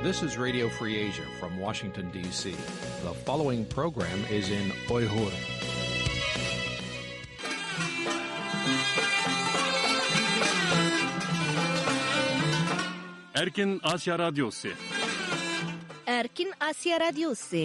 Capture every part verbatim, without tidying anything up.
This is Radio Free Asia from Washington, D C. The following program is in Uyghur. ئەركىن ئاسىيا رادىيوسى. ئەركىن ئاسىيا رادىيوسى.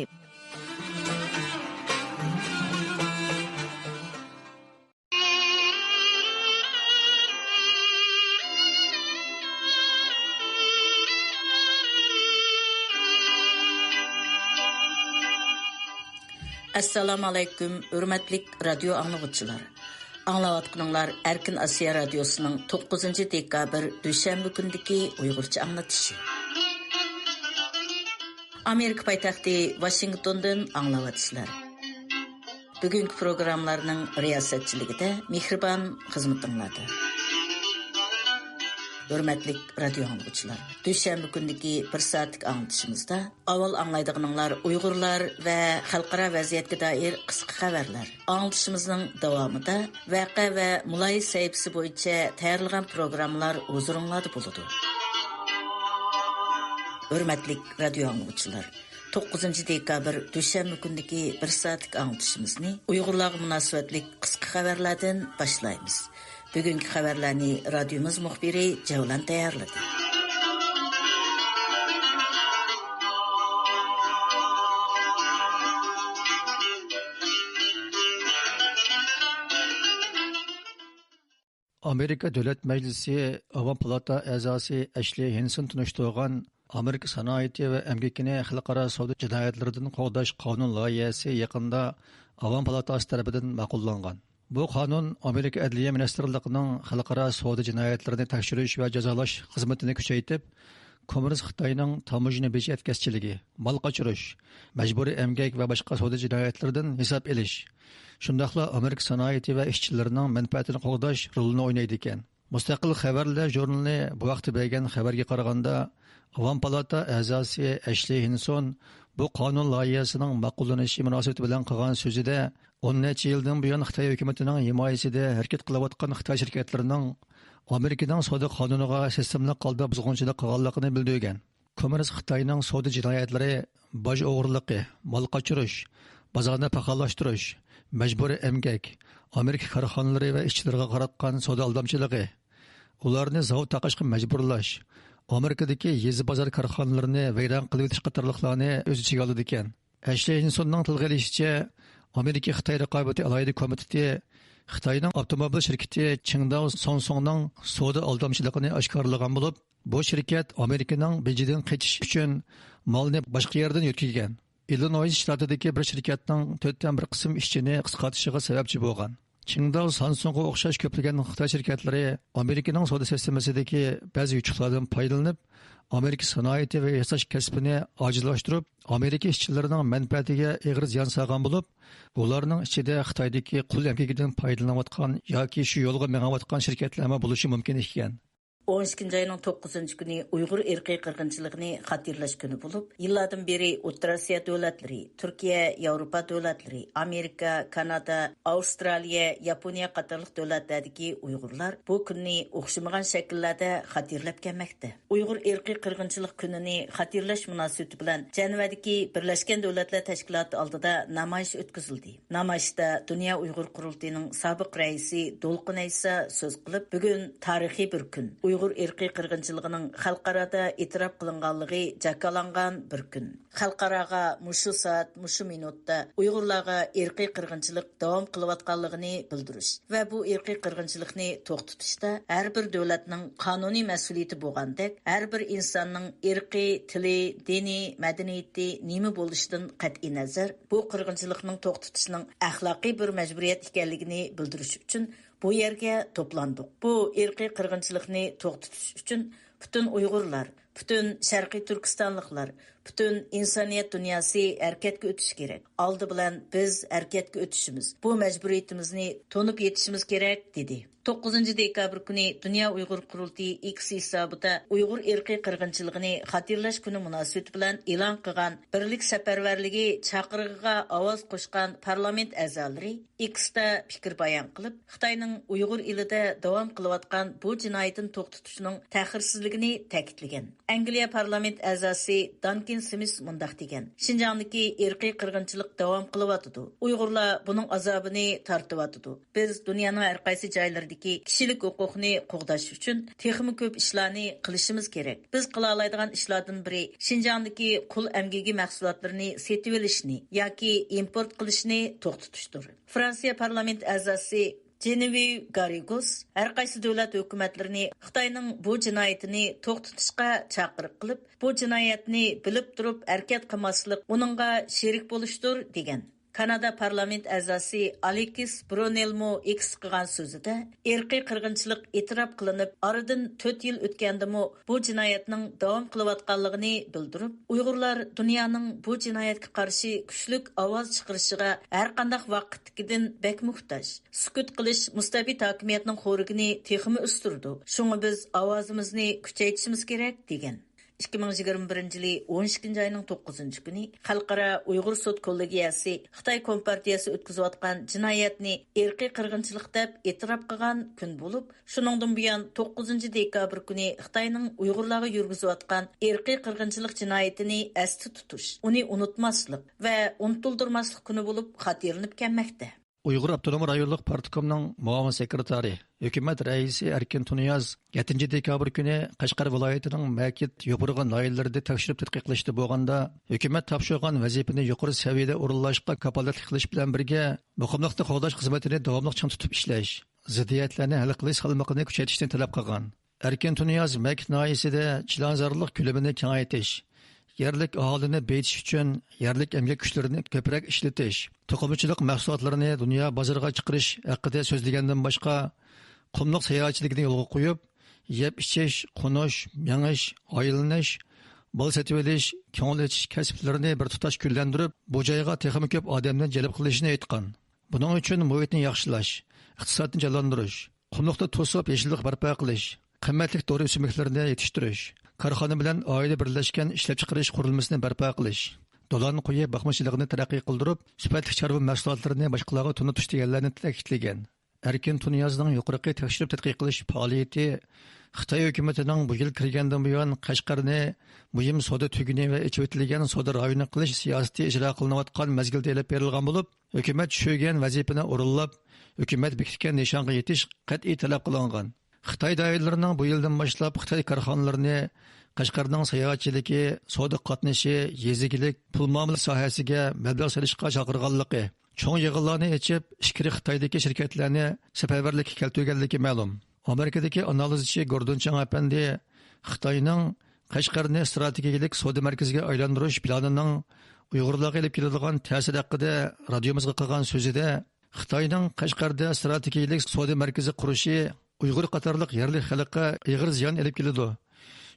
ئەسسالامۇئەلەيكۇم، ھۆرمەتلىك رادىيو ئاڭلىغۇچىلار. ئاڭلاۋاتقىنىڭلار ئەركىن ئاسىيا رادىيوسىنىڭ توققۇزىنچى دېكابىر دۈشەنبە كۈنىدىكى ئۇيغۇرچە ئاڭلىتىشى. ئامېرىكا پايتەختى ۋاشىنگتوندىن ئاڭلاۋاتىسىلەر. بۈگۈنكى پروگراممىلارنىڭ رىياسەتچىلىكىدە مېھرىبان خىزمىتىڭلاردا. ھۆرمەتلىك رادىيو ئاڭلىغۇچىلار، دۈشەنبە كۈنىدىكى بىر سائەتلىك ئاڭلىتىشىمىزدا ئاۋۋال ئاڭلايدىغىنىڭلار ئۇيغۇرلار ۋە خەلقئارا ۋەزىيەتكە دائىر قىسقا خەۋەرلەر. ئاڭلىتىشىمىزنىڭ داۋامىدا ۋەقە ۋە مۇلاھىزە سەھىپىسى بويىچە تەييارلىغان پروگراممىلار ھۇزۇرۇڭلاردا بولىدۇ. ھۆرمەتلىك رادىيو ئاڭلىغۇچىلار، توققۇزىنچى دېكابىر دۈشەنبە كۈنىدىكى بىر سائەتلىك ئاڭلىتىشىمىزنى ئۇيغۇرلارغا مۇناسىۋەتلىك قىسقا خەۋەرلەردىن باشلايمىز. بۈگۈنكى خەۋەرلەرنى رادىيومىز مۇخبىرى جەۋلان تەييارلىدى. ئامېرىكا دۆلەت مەجلىسى ئاۋام پالاتا ئەزاسى ئەشلى ھېنسون تونۇشتۇرغان ئامېرىكا سانائىتى ۋە ئەمگىكىنى خەلقئارا سودا جىنايەتلىرىدىن قوغداش قانۇن لايىھەسى يېقىندا ئاۋام پالاتاسى تەرىپىدىن ماقۇللانغان. بۇ قانۇن ئامېرىكا ئەدلىيە مىنىستىرلىقىنىڭ خەلقئارا سودا جىنايەتلىرىنى تەكشۈرۈش ۋە جازالاش خىزمىتىنى كۈچەيتىپ، كوممۇنىست خىتاينىڭ تاموژنا بېجى ئەتكەسچىلىكى، مال قاچۇرۇش، مەجبۇرىي ئەمگەك ۋە باشقا سودا جىنايەتلىرىدىن ھېساب ئېلىش، شۇنداقلا ئامېرىكا سانائىتى ۋە ئىشچىلىرىنىڭ مەنپەئەتىنى قوغداش رولىنى ئوينايدىكەن. مۇستەقىل خەۋەرلەر ژۇرنىلى بۇ ھەقتە بەرگەن خەۋەرگە قارىغاندا، ئاۋام پالاتا ئەزاسى ئەشلى ھېنسون بۇ قانۇن لايىھەسىنىڭ ماقۇللىنىشى مۇناسىۋىتى بىلەن قىلغان سۆزىدە، ئون نەچچە يىلدىن بۇيان خىتاي ھۆكۈمىتىنىڭ ھىمايىسىدە ھەرىكەت قىلىۋاتقان خىتاي شىركەتلىرىنىڭ ئامېرىكىنىڭ سودا قانۇنىغا سىستېمىلىق ھالدا بۇزغۇنچىلىق قىلغانلىقىنى بىلدۈرگەن. كوممۇنىست خىتاينىڭ سودا جىنايەتلىرى، باج ئوغرىلىقى، مال قاچۇرۇش، بازارنى پاخاللاشتۇرۇش، مەجبۇرىي ئەمگەك، ئامېرىكا كارخانىلىرى ۋە ئىشچىلىرىغا قاراتقان سودا ئالدامچىلىقى، ئۇلارنى زاۋۇت تاقاشقا مەجبۇرلاش، ئامېرىكىدىكى يېزا بازار كارخانىلىرىنى ۋەيران قىلىۋېتىش قاتارلىقلارنى ئۆز ئىچىگە ئالىدىكەن. ئەشلى ھېنسوننىڭ تىلغا ئېلىشىچە، ئامېرىكا خىتاي رىقابىتى ئالاھىدە كومىتېتى خىتاينىڭ ئاپتوموبىل شىركىتى چىڭداۋ سۇنسۇڭنىڭ سودا ئالدامچىلىقىنى ئاشكارىلىغان بولۇپ، بۇ شىركەت ئامېرىكىنىڭ بېجىدىن قېچىش ئۈچۈن مالنى باشقا يەردىن يۆتكىگەن. ئىللىنويس شتاتىدىكى بىر شىركەتنىڭ تۆتتىن بىر قىسىم ئىشچىنى قىسقارتىشىغا سەۋەبچى بولغان. چىڭداۋ سانسۇڭغا ئوخشاش كۆپلىگەن خىتاي شىركەتلىرى ئامېرىكىنىڭ سودا سىستېمىسىدىكى بەزى يوچۇقلاردىن پايدىلىنىپ، ئامېرىكا سانائىتى ۋە ياساش كەسپىنى ئاجىزلاشتۇرۇپ، ئامېرىكا ئىشچىلىرىنىڭ مەنپەئەتىگە ئېغىر زىيان سالغان بولۇپ، بۇلارنىڭ ئىچىدە خىتايدىكى قۇل ئەمگىكىدىن پايدىلىنىۋاتقان ياكى شۇ يولغا مېڭىۋاتقان شىركەتلەرمۇ بولۇشى مۇمكىن ئىكەن. ئون ئىككىنچى ئاينىڭ توققۇزىنچى كۈنى ئۇيغۇر ئىرقىي قىرغىنچىلىقىنى خاتىرىلەش كۈنى بولۇپ، يىللاردىن بېرى ئوتتۇرا ئاسىيا دۆلەتلىرى، تۈركىيە، ياۋروپا دۆلەتلىرى، ئامېرىكا، كانادا، ئاۋسترالىيە، ياپونىيە قاتارلىق دۆلەتلەردىكى ئۇيغۇرلار بۇ كۈننى ئوخشىمىغان شەكىللەردە خاتىرىلەپ كەلمەكتە. ئۇيغۇر ئىرقىي قىرغىنچىلىق كۈنىنى خاتىرىلەش مۇناسىۋىتى بىلەن جەنۋەدىكى بىرلەشكەن دۆلەتلەر تەشكىلاتى ئالدىدا نامايىش ئۆتكۈزۈلدى. نامايىشتا دۇنيا ئۇيغۇر قۇرۇلتىيىنىڭ سابىق رەئىسى دولقۇن ئەيسا سۆز قىلىپ، بۈگۈن تارىخىي بىر كۈن. ئۇيغۇر ئىرقىي قىرغىنچىلىقىنىڭ خەلقئارادا ئېتىراپ قىلىنغانلىقى جاكارلانغان بىر كۈن. خەلقئاراغا مۇشۇ سائەت، مۇشۇ مىنۇتتا ئۇيغۇرلارغا ئىرقىي قىرغىنچىلىق داۋام قىلىۋاتقانلىقىنى بىلدۈرۈش ۋە بۇ ئىرقىي قىرغىنچىلىقنى توختىتىشتا ھەر بىر دۆلەتنىڭ قانۇنىي مەسئۇلىيىتى بولغاندەك، ھەر بىر ئىنساننىڭ ئىرقى، تىلى، دىنى، مەدەنىيىتى نېمە بولۇشىدىن قەتئىينەزەر، بۇ قىرغىنچىلىقنىڭ توختىتىشنىڭ ئەخلاقىي بىر مەجبۇرىيەت ئىكەنلىكىنى بىلدۈرۈش ئۈچۈن بۇ يەرگە توپلاندۇق. بۇ ئىرقىي قىرغىنچىلىقنى توختىتىش ئۈچۈن پۈتۈن ئۇيغۇرلار، پۈتۈن شەرقىي تۈركىستانلىقلار، پۈتۈن ئىنسانىيەت دۇنياسى ھەرىكەتكە ئۆتۈشى كېرەك. ئالدى بىلەن بىز ھەرىكەتكە ئۆتۈشىمىز، بۇ مەجبۇرىيىتىمىزنى تونۇپ يېتىشىمىز كېرەك، دېدى. توققۇزىنچى دېكابىر كۈنى دۇنيا ئۇيغۇر قۇرۇلتىيى ئىكس ھېسابىدا ئۇيغۇر ئىرقىي قىرغىنچىلىقىنى خاتىرىلەش كۈنى مۇناسىۋىتى بىلەن ئېلان قىلغان بىرلىك سەپەرۋەرلىكى چاقىرىقىغا ئاۋاز قوشقان پارلامېنت ئەزالىرى ئىكستا پىكىر بايان قىلىپ، خىتاينىڭ ئۇيغۇر ئېلىدە داۋام قىلىۋاتقان بۇ جىنايىتىنى توختىتىشنىڭ تەخىرسىزلىكىنى تەكىتلىگەن. ئەنگلىيە پارلامېنت ئەزاسى دانكىن سىمىس مۇنداق دېگەن: شىنجاڭدىكى ئىرقىي قىرغىنچىلىق داۋام قىلىۋاتىدۇ. ئۇيغۇرلار بۇنىڭ ئازابىنى تارتىۋاتىدۇ. بىز دۇنيانىڭ ھەر قايسى جايلىرىدىكى كىشىلىك ھوقۇقنى قوغداش ئۈچۈن تېخىمۇ كۆپ ئىشلارنى قىلىشىمىز كېرەك. بىز قىلالايدىغان ئىشلاردىن بىرى شىنجاڭدىكى قۇل ئەمگىكى مەھسۇلاتلىرىنى سېتىۋېلىشنى ياكى ئىمپورت قىلىشنى توختىتىشتۇر. فرانسىيە پارلامېنت ئەزاسى جېنېۋيېۋ گاررىگوس ھەر قايسى دۆلەت ھۆكۈمەتلىرىنى خىتاينىڭ بۇ جىنايىتىنى توختىتىشقا چاقىرىق قىلىپ، بۇ جىنايەتنى بىلىپ تۇرۇپ ھەرىكەت قىلماسلىق ئۇنىڭغا شېرىك بولۇشتۇر، دېگەن. كانادا پارلامېنت ئەزاسى ئالېكس برونېلمۇ ئېكس قىلغان سۆزىدە، ئىرقىي قىرغىنچىلىق ئېتىراپ قىلىنىپ، ئارىدىن تۆت يىل ئۆتكەندىمۇ بۇ جىنايەتنىڭ داۋام قىلىۋاتقانلىقىنى بىلدۈرۈپ، ئۇيغۇرلار دۇنيانىڭ بۇ جىنايەتكە قارشى كۈچلۈك ئاۋاز چىقىرىشىغا ھەرقانداق ۋاقىتتىكىدىن بەك موھتاج. سۈكۈت قىلىش مۇستەبىت ھاكىمىيەتنىڭ خورىكىنى تېخىمۇ ئۆستۈرىدۇ. شۇڭا بىز ئاۋازىمىزنى كۈچەيتىشىمىز كېرەك، دېگەن. ئىككى مىڭ يىگىرمە بىرىنچى يىلى ئون ئىككىنچى ئاينىڭ توققۇزىنچى كۈنى خەلقئارا ئۇيغۇر سوت كوللېگىيەسى خىتاي كومپارتىيەسى ئۆتكۈزۈۋاتقان جىنايەتنى ئىرقىي قىرغىنچىلىق دەپ ئېتىراپ قىلغان كۈن بولۇپ، شۇنىڭدىن بۇيان، توققۇزىنچى دېكابىر كۈنى خىتاينىڭ ئۇيغۇرلارغا يۈرگۈزۈۋاتقان ئىرقىي قىرغىنچىلىق جىنايىتىنى ئەستە تۇتۇش، ئۇنى ئۇنتۇماسلىق ۋە ئۇنتۇلدۇرماسلىق كۈنى بولۇپ خاتىرىلىنىپ كەلمەكتە. ئۇيغۇر ئاپتونوم رايونلۇق پارتكومنىڭ مۇئاۋىن سېكرېتارى، ھۆكۈمەت رەئىسى ئەركىن تۇنىياز يەتتىنچى دېكابىر كۈنى قەشقەر ۋىلايىتىنىڭ مەكىت، يوپۇرغا ناھىيەلىرىدە تەكشۈرۈپ تەتقىق قىلىشتا بولغاندا، ھۆكۈمەت تاپشۇرغان ۋەزىپىنى يۇقىرى سەۋىيەدە ئورۇنلاشقا كاپالەتلىك قىلىش بىلەن بىرگە، مۇقىملىقنى قوغداش خىزمىتىنى داۋاملىق چىڭ تۇتۇپ ئىشلەش، زىددىيەتلەرنى ھەل قىلىش سالمىقىنى كۈچەيتىشنى تەلەپ قىلغان. ئەركىن تۇنىياز مەكىت ناھىيەسىدە چىلانزارلىق كۆلىمىنى كېڭەيتىش، يەرلىك ئاھالىنى بېيىتىش ئۈچۈن يەرلىك ئەمگەك كۈچلىرىنى كۆپرەك ئىشلىتىش، توقۇمىچىلىق مەھسۇلاتلىرىنى دۇنيا بازىرىغا چىقىرىش ھەققىدە سۆزلىگەندىن باشقا، قۇملۇق ساياھەتچىلىكىنى يولغا قويۇپ، يەپ ئىچىش، قونۇش، مېڭىش، ئايلىنىش، مال سېتىۋېلىش، كۆڭۈل ئېچىش كەسىپلىرىنى بىر تۇتاش گۈللەندۈرۈپ، بۇ جايغا تېخىمۇ كۆپ ئادەمنى جەلپ قىلىشىنى ئېيتقان. بۇنىڭ ئۈچۈن مۇھىتنى ياخشىلاش، ئىقتىسادنى جانلاندۇرۇش، قۇملۇقنى توسۇپ يېشىللىق بەرپا قىلىش، قىممەتلىك دورا ئۆسۈملۈكلىرىنى يېتىشتۈرۈش، كارخانا بىلەن ئائىلە بىرلەشكەن ئىشلەپچىقىرىش قۇرۇلمىسىنى بەرپا قىلىش، دولان قويۇ باقمىچىلىقىنى تەرەققىي قىلدۇرۇپ، سۈپەتلىك چارۋا مەھسۇلاتلىرىنى باشقىلارغا تونۇتۇش دېگەنلەرنى تەكىتلىگەن. ئەركىن تۇنىيازنىڭ يۇقىرىقى تەكشۈرۈپ تەتقىق قىلىش پائالىيىتى خىتاي ھۆكۈمىتىنىڭ بۇ يىل كىرگەندىن بۇيان قەشقەرنى مۇھىم سودا تۈگۈنى ۋە ئېچىۋېتىلگەن سودا رايونى قىلىش سىياسىتى ئىجرا قىلىنىۋاتقان مەزگىلدە ئېلىپ بېرىلغان بولۇپ، ھۆكۈمەت چۈشۈرگەن ۋەزىپىنى ئورۇنلاپ، ھۆكۈمەت بېكىتكەن نىشانغا يېتىش قەتئىي تەلەپ قىلىنغان. خىتاي دائىرىلىرىنىڭ بۇ يىلدىن باشلاپ خىتاي كارخانىلىرىنى قەشقەرنىڭ ساياھەتچىلىكى، سودا قاتنىشى، يېزا ئىگىلىك، پۇل مۇئامىلە ساھەسىگە مەبلەغ سېلىشقا چاقىرغانلىقى، چوڭ يىغىنلارنى ئېچىپ، ئىچكىرى خىتايدىكى شىركەتلەرنى سەپەرۋەرلىككە كەلتۈرگەنلىكى مەلۇم. ئامېرىكىدىكى ئانالىزچى گوردون چاڭ ئەپەندى خىتاينىڭ قەشقەرنى ئىستراتېگىيەلىك سودا مەركىزىگە ئايلاندۇرۇش پىلانىنىڭ ئۇيغۇرلارغا ئېلىپ كېلىدىغان تەسىرى ھەققىدە رادىيومىزغا قىلغان سۆزىدە، خىتاينىڭ قەشقەردە ئىستراتېگىيەلىك سودا مەركىزى قۇرۇشى ئۇيغۇر قاتارلىق يەرلىك خەلققە ئېغىر زىيان ئېلىپ كېلىدۇ.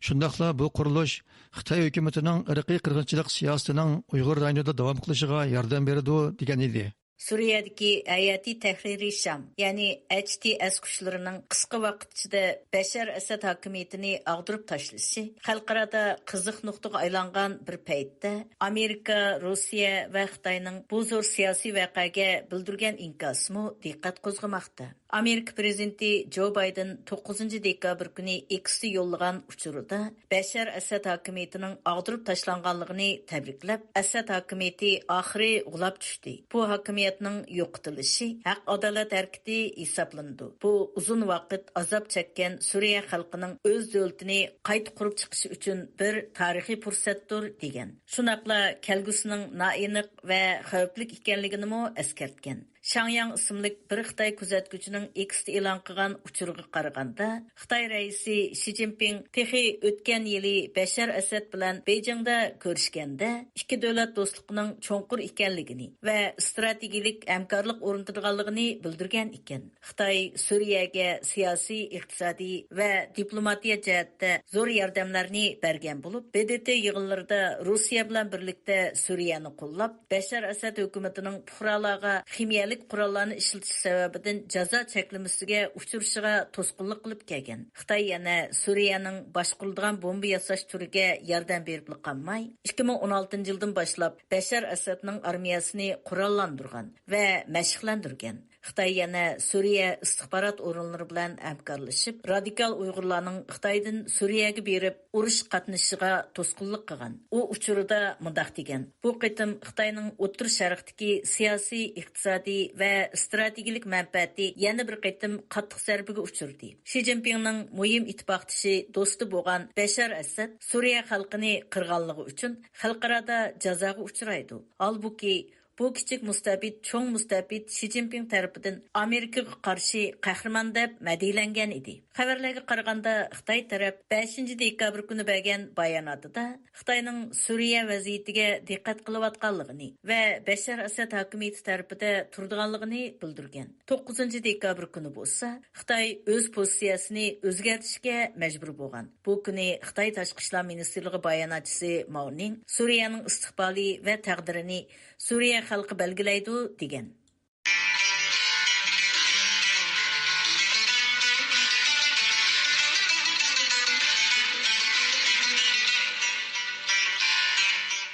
شۇنداقلا بۇ قۇرۇلۇش خىتاي ھۆكۈمىتىنىڭ ئىرقىي قىرغىنچىلىق سىياسىتىنىڭ ئۇيغۇر رايونىدا داۋام قىلىشىغا ياردەم بېرىدۇ، دېگەن ئىدى. سۈرىيەدىكى ھەيئەتى تەھرىرى شام، يەنى ھەيئەتى تەھرىر شام، يەنى ھەيئەتى تەھرىر شام، ئەسكەرلىرىنىڭ قىسقا ۋاقىت ئىچىدە بەشار ئەسەد ھاكىمىيىتىنى ئاغدۇرۇپ تاشلىشى خەلقئارادا قىزىق نۇقتىغا ئايلانغان بىر پەيتتە، ئامېرىكا، روسىيە ۋە خىتاينىڭ بۇ زور سىياسىي ۋەقەگە بىلدۈرگەن ئىنكاسىمۇ دىققەت قوزغىماقتا. ئامېرىكا پىرېزىدېنتى جو بايدېن توققۇزىنچى دېكابىر كۈنى ئېكستا يوللىغان ئۇچۇرىدا بەشار ئەسەد ھاكىمىيىتىنىڭ ئاغدۇرۇپ تاشلانغانلىقىنى تەبرىكلەپ، ئەسەد ھاكىمىيىتى ئاخىرى غۇلاپ چۈشتى. بۇ ھاكىمىيەتنىڭ يوقىتىلىشى ھەق-ئادالەت ھەرىكىتى ھېسابلىنىدۇ. بۇ ئۇزۇن ۋاقىت ئازاب چەككەن سۈرىيە خەلقىنىڭ ئۆز دۆلىتىنى قايتا قۇرۇپ چىقىشى ئۈچۈن بىر تارىخىي پۇرسەتتۇر، دېگەن. شۇنداقلا كەلگۈسىنىڭ نائېنىق ۋە خەۋپلىك ئىكەنلىكىنىمۇ ئەسكەرتكەن. شاڭياڭ ئىسىملىك بىر خىتاي كۆزەتكۈچىنىڭ ئېكستا ئېلان قىلغان ئۇچۇرىغا قارىغاندا، خىتاي رەئىسى شى جىنپىڭ تېخى ئۆتكەن يىلى بەشار ئەسەد بىلەن بېيجىڭدا كۆرۈشكەندە، ئىككى دۆلەت دوستلۇقىنىڭ چوڭقۇر ئىكەنلىكىنى ۋە ئىستراتېگىيىلىك ھەمكارلىق ئورنىتىدىغانلىقىنى بىلدۈرگەن ئىكەن. خىتاي سۈرىيەگە سىياسىي، ئىقتىسادىي ۋە دىپلوماتىيە جەھەتتە زور ياردەملەرنى بەرگەن بولۇپ، ب د ت يىغىنلىرىدا روسىيە بىلەن بىرلىكتە سۈرىيەنى قوللاپ، بەشار ئەسەد ھۆكۈمىتىنىڭ پۇقرالارغا خىمىيەلىك قوراللارنى ئىشلىتىش سەۋەبىدىن جازا چەكلىمىسىگە ئۇچرىشىغا توسقۇنلۇق قىلىپ كەلگەن. خىتاي يەنە سۈرىيەنىڭ باشقۇرىدىغان بومبا ياساش تۈرىگە ياردەم بېرىپلا قالماي، ئىككى مىڭ ئون ئالتىنچى يىلدىن باشلاپ بەشار ئەسەدنىڭ ئارمىيەسىنى قوراللاندۇرغان ۋە مەشىقلەندۈرگەن. خىتاي يەنە سۈرىيە ئىستىخبارات ئورۇنلىرى بىلەن ھەمكارلىشىپ، رادىكال ئۇيغۇرلارنىڭ خىتايدىن سۈرىيەگە بېرىپ ئۇرۇش قاتنىشىشىغا توسقۇنلۇق قىلغان. ئۇ ئۇچۇرىدا مۇنداق دېگەن: «بۇ قېتىم خىتاينىڭ ئوتتۇرا شەرقتىكى سىياسىي، ئىقتىسادىي ۋە ئىستراتېگىيەلىك مەنپەئەتى يەنە بىر قېتىم قاتتىق زەربىگە ئۇچرىدى. شى جىنپىڭنىڭ مۇھىم ئىتتىپاقدىشى، دوستى بولغان بەشار ئەسەد سۈرىيە خەلقىنى قىرغانلىقى ئۈچۈن خەلقئارادا جازاغا ئۇچرايدۇ. ھالبۇكى، بۇ كىچىك مۇستەبىت، چوڭ مۇستەبىت شى جىنپىڭ تەرىپىدىن ئامېرىكىغا قارشى قەھرىمان دەپ مەدھىيەلەنگەن ئىدى.» خەۋەرلەرگە قارىغاندا، خىتاي تەرەپ بەشىنچى دېكابىر كۈنى بەرگەن باياناتىدا خىتاينىڭ سۈرىيە ۋەزىيىتىگە دىققەت قىلىۋاتقانلىقىنى ۋە بەشار ئەسەد ھاكىمىيىتى تەرىپىدە تۇرىدىغانلىقىنى بىلدۈرگەن. توققۇزىنچى دېكابىر كۈنى بولسا، خىتاي ئۆز پوزىتسىيەسىنى ئۆزگەرتىشكە مەجبۇر بولغان. بۇ كۈنى خىتاي تاشقى ئىشلار مىنىستىرلىقى باياناتچىسى ماۋ نىڭ سۈرىيەنىڭ ئىستىقبالى ۋە تەقدىرىنى سۈرىيە خەلقى بەلگىلەيدۇ، دېگەن.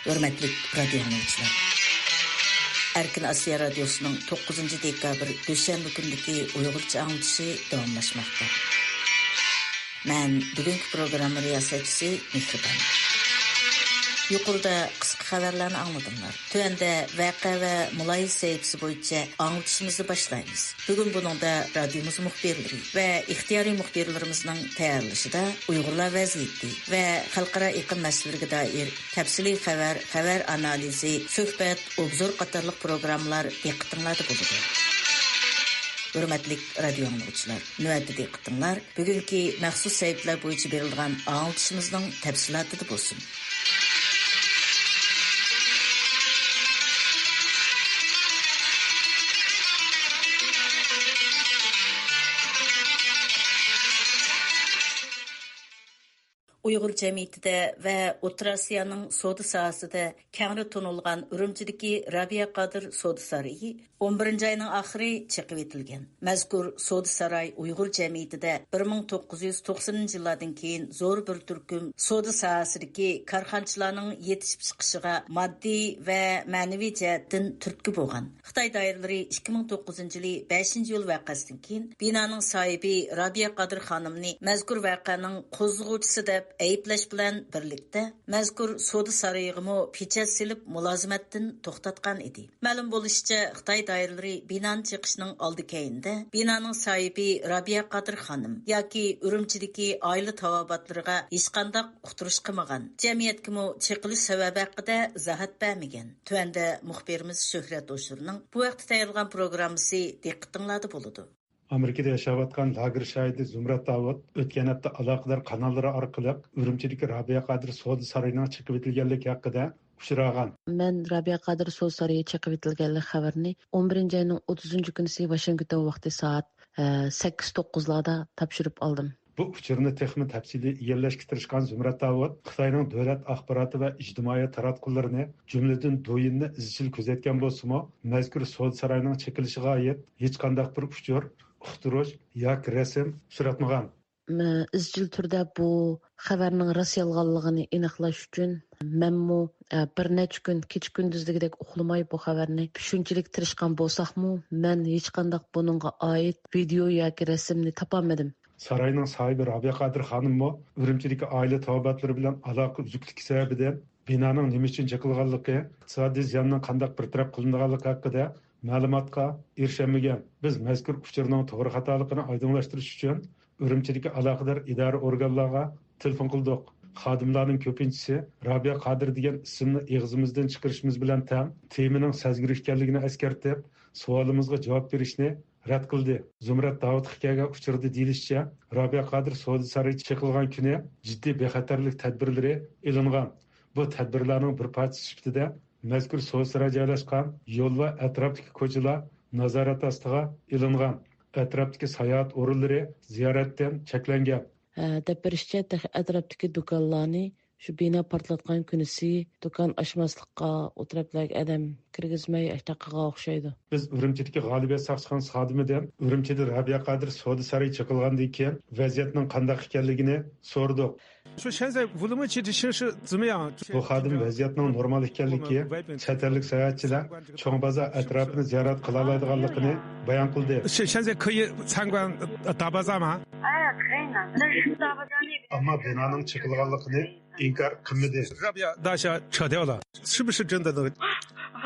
ھۆرمەتلىك رادىيو ئاڭلىغۇچىلار! ئەركىن ئاسىيا رادىيوسىنىڭ توققۇزىنچى دېكابىر دۈشەنبە كۈنىدىكى ئۇيغۇرچە ئاڭلىتىشى داۋاملاشماقتا. مەن بۈگۈنكى پروگرامما رىياسەتچىسى مېھرىبان. يۇقىرىدا قىسقا خەۋەرلەرنى ئاڭلىدىڭلار. تۆۋەندە ۋەقە ۋە مۇلاھىزە سەھىپىسى بويىچە ئاڭلىتىشىمىزنى باشلايمىز. بۈگۈن بۇنىڭدا رادىيومىز مۇخبىرلىرى ۋە ئىختىيارىي مۇخبىرلىرىمىزنىڭ تەييارلىشىدا ئۇيغۇرلار ۋەزىيىتى ۋە خەلقئارا ئېقىم مەسىلىلىرىگە دائىر تەپسىلىي خەۋەر، خەۋەر ئانالىزى، سۆھبەت، ئوبزور قاتارلىق پروگراممىلار دىققىتىڭلاردا بولىدۇ. ھۆرمەتلىك رادىيو ئاڭلىغۇچىلار، نۆۋەتتە دىققىتىڭلار بۈگۈنكى مەخسۇس سەھىپىلەر بويىچە بېرىلىدىغان ئاڭلىتىشىمىزنىڭ تەپسىلاتىدا بولسۇن. ئۇيغۇر جەمئىيىتىدە ۋە ئوتتۇرا ئاسىيانىڭ سودا ساھەسىدە كەڭرى تونۇلغان ئۈرۈمچىدىكى رابىيە قادىر سودا سارىيى ئون بىرىنچى ئاينىڭ ئاخىرى چېقىۋېتىلگەن. مەزكۇر سودا ساراي ئۇيغۇر جەمئىيىتىدە بىر مىڭ توققۇز يۈز توقسىنىنچى يىللاردىن كېيىن زور بىر تۈركۈم سودا ساھەسىدىكى كارخانىچىلارنىڭ يېتىشىپ چىقىشىغا ماددىي ۋە مەنىۋى جەھەتتىن تۈرتكە بولغان. خىتاي دائىرىلىرى ئىككى مىڭ توققۇزىنچى يىلى بەشىنچى ئىيۇل ۋەقەسىدىن كېيىن بىنانىڭ ساھىبى رابىيە قادىر خانىمنى مەزكۇر ۋەقەنىڭ قوزغىغۇچىسى دەپ ئەيىبلەش بىلەن بىرلىكتە، مەزكۇر سودا سارىيىغىمۇ پېچەت سېلىپ، مۇلازىمەتتىن توختاتقان ئىدى. مەلۇم بولۇشىچە، خىتاي دائىرىلىرى بىنانى چېقىشنىڭ ئالدى كەينىدە بىنانىڭ ساھىبى رابىيە قادىر خانىم ياكى ئۈرۈمچىدىكى ئائىلە تاۋابىئاتلىرىغا ھېچقانداق ئۇقتۇرۇش قىلمىغان، جەمئىيەتكىمۇ چېقىلىش سەۋەبى ھەققىدە ئىزاھات بەرمىگەن. تۆۋەندە مۇخبىرىمىز شۆھرەت ھوشۇرنىڭ بۇ ھەقتە تەييارلىغان پروگراممىسى دىققىتىڭلاردا بولىدۇ. ئامېرىكىدا ياشاۋاتقان لاگېر شاھىتى زۇمرەت داۋۇت ئۆتكەن ھەپتە ئالاقىدار قاناللىرى ئارقىلىق ئۈرۈمچىدىكى رابىيە قادىر سودا سارىيىنىڭ چېقىۋېتىلگەنلىكى ھەققىدە ئۇچرىغان. مەن رابىيە قادىر سودا سارىيى چېقىۋېتىلگەنلىك خەۋىرىنى ئون بىرىنچى ئاينىڭ ئوتتۇزىنچى كۈنىسى ۋاشىنگتون ۋاقتى سائەت، ئە، سەككىز توققۇزلاردا تاپشۇرۇپ ئالدىم. بۇ ئۇچۇرنى تېخىمۇ تەپسىلىي ئىگىلەشكە تىرىشقان زۇمرەت داۋۇت خىتاينىڭ دۆلەت ئاخباراتى ۋە ئىجتىمائىي تاراتقۇلىرىنى، جۈملىدىن دويىننى ئىزچىل كۆزەتكەن بولسىمۇ، مەزكۇر سودا سارايىنىڭ چېقىلىشىغا ئائىت ھېچقانداق بىر ئۇچۇر، ئۇقتۇرۇش ياكى رەسىم ئۇچراتمىغان. مە-، ئىزچىل تۈردە بۇ خەۋەرنىڭ راست يالغانلىقىنى ئېنىقلاش ئۈچۈن مەنمۇ، ئە، بىر نەچچە كۈن كېچە كۈندۈزلۈكىدەك ئۇخلىماي بۇ خەۋەرنى شۇنچىلىك تىرىشقان بولساقمۇ، مەن ھېچقانداق بۇنىڭغا ئائىت ۋىدېئو ياكى رەسىمنى تاپالمىدىم. ساراينىڭ ساھىبى رابىيە قادىر خانىممۇ ئۈرۈمچىدىكى ئائىلە تاۋابىئاتلىرى بىلەن ئالاقە ئۈزۈكلۈكى سەۋەبىدىن بىنانىڭ نېمە ئۈچۈن چېقىلغانلىقى، ئىقتىسادىي زىياننىڭ قانداق بىر تەرەپ قىلىنغانلىقى ھەققىدە مەلۇماتقا ئېرىشەلمىگەن. بىز مەزكۇر ئۇچۇرنىڭ توغرا خاتالىقىنى ئايدىڭلاشتۇرۇش ئۈچۈن ئۈرۈمچىدىكى ئالاقىدار ئىدارە ئورگانلارغا تېلېفون قىلدۇق. خادىملارنىڭ كۆپىنچىسى رابىيە قادىر دېگەن ئىسىمنى ئېغىزىمىزدىن چىقىرىشىمىز بىلەن تەڭ، تېمىنىڭ سەزگۈر ئىكەنلىكىنى ئەسكەرتىپ، سوئالىمىزغا جاۋاب بېرىشنى رەت قىلدى. زۇمرەت داۋۇتقا كەلگەن ئۇچۇردا دېيىلىشىچە، رابىيە قادىر سودا سارىيى چېقىلغان كۈنى جىددىي بىخەتەرلىك تەدبىرلىرى ئېلىنغان. بۇ تەدبىرلەرنىڭ بىر پارچىسى سۈپىتىدە مەزكۇر سودا ساراي جايلاشقان يول ۋە ئەتراپتىكى كوچىلار نازارەت ئاستىغا ئېلىنغان. ئەتراپتىكى ساياھەت ئورۇنلىرى زىيارەتتىن چەكلەنگەن. ھە، دەپ بېرىشىچە، تېخى ئەتراپتىكى دۇكانلارنى شۇ بىنا پارتلاتقان كۈنىسى دۇكان ئاچماسلىققا، ئۇ تەرەپلەرگە ئادەم كىرگۈزمەي ئاشۇنداق قىلغان ئوخشايدۇ. بىز ئۈرۈمچىدىكى غالىبىيەت ساقچىخانىسى خادىمى دەپ ئۈرۈمچىدە رابىيە قادىر سودا سارىيى چېقىلغاندىن كېيىن ۋەزىيەتنىڭ قانداق ئىكەنلىكىنى سورىدۇق. 说现在无论问题是是怎么样， بۇ خادىم ۋەزىيەتنىڭ نورمال ئىكەنلىكى، چەت ئەللىك ساياھەتچىلەر چوڭ بازار ئەتراپىنى زىيارەت قىلالايدىغانلىقىنى بايان قىلدى. 现现在可以参观大巴扎吗？ 哎呀，可以呢，那是大巴扎那边。 ئەمما بىنانىڭ چېقىلغانلىقىنى ئىنكار قىلمىدى. 大巴扎撤掉了，是不是真的那个？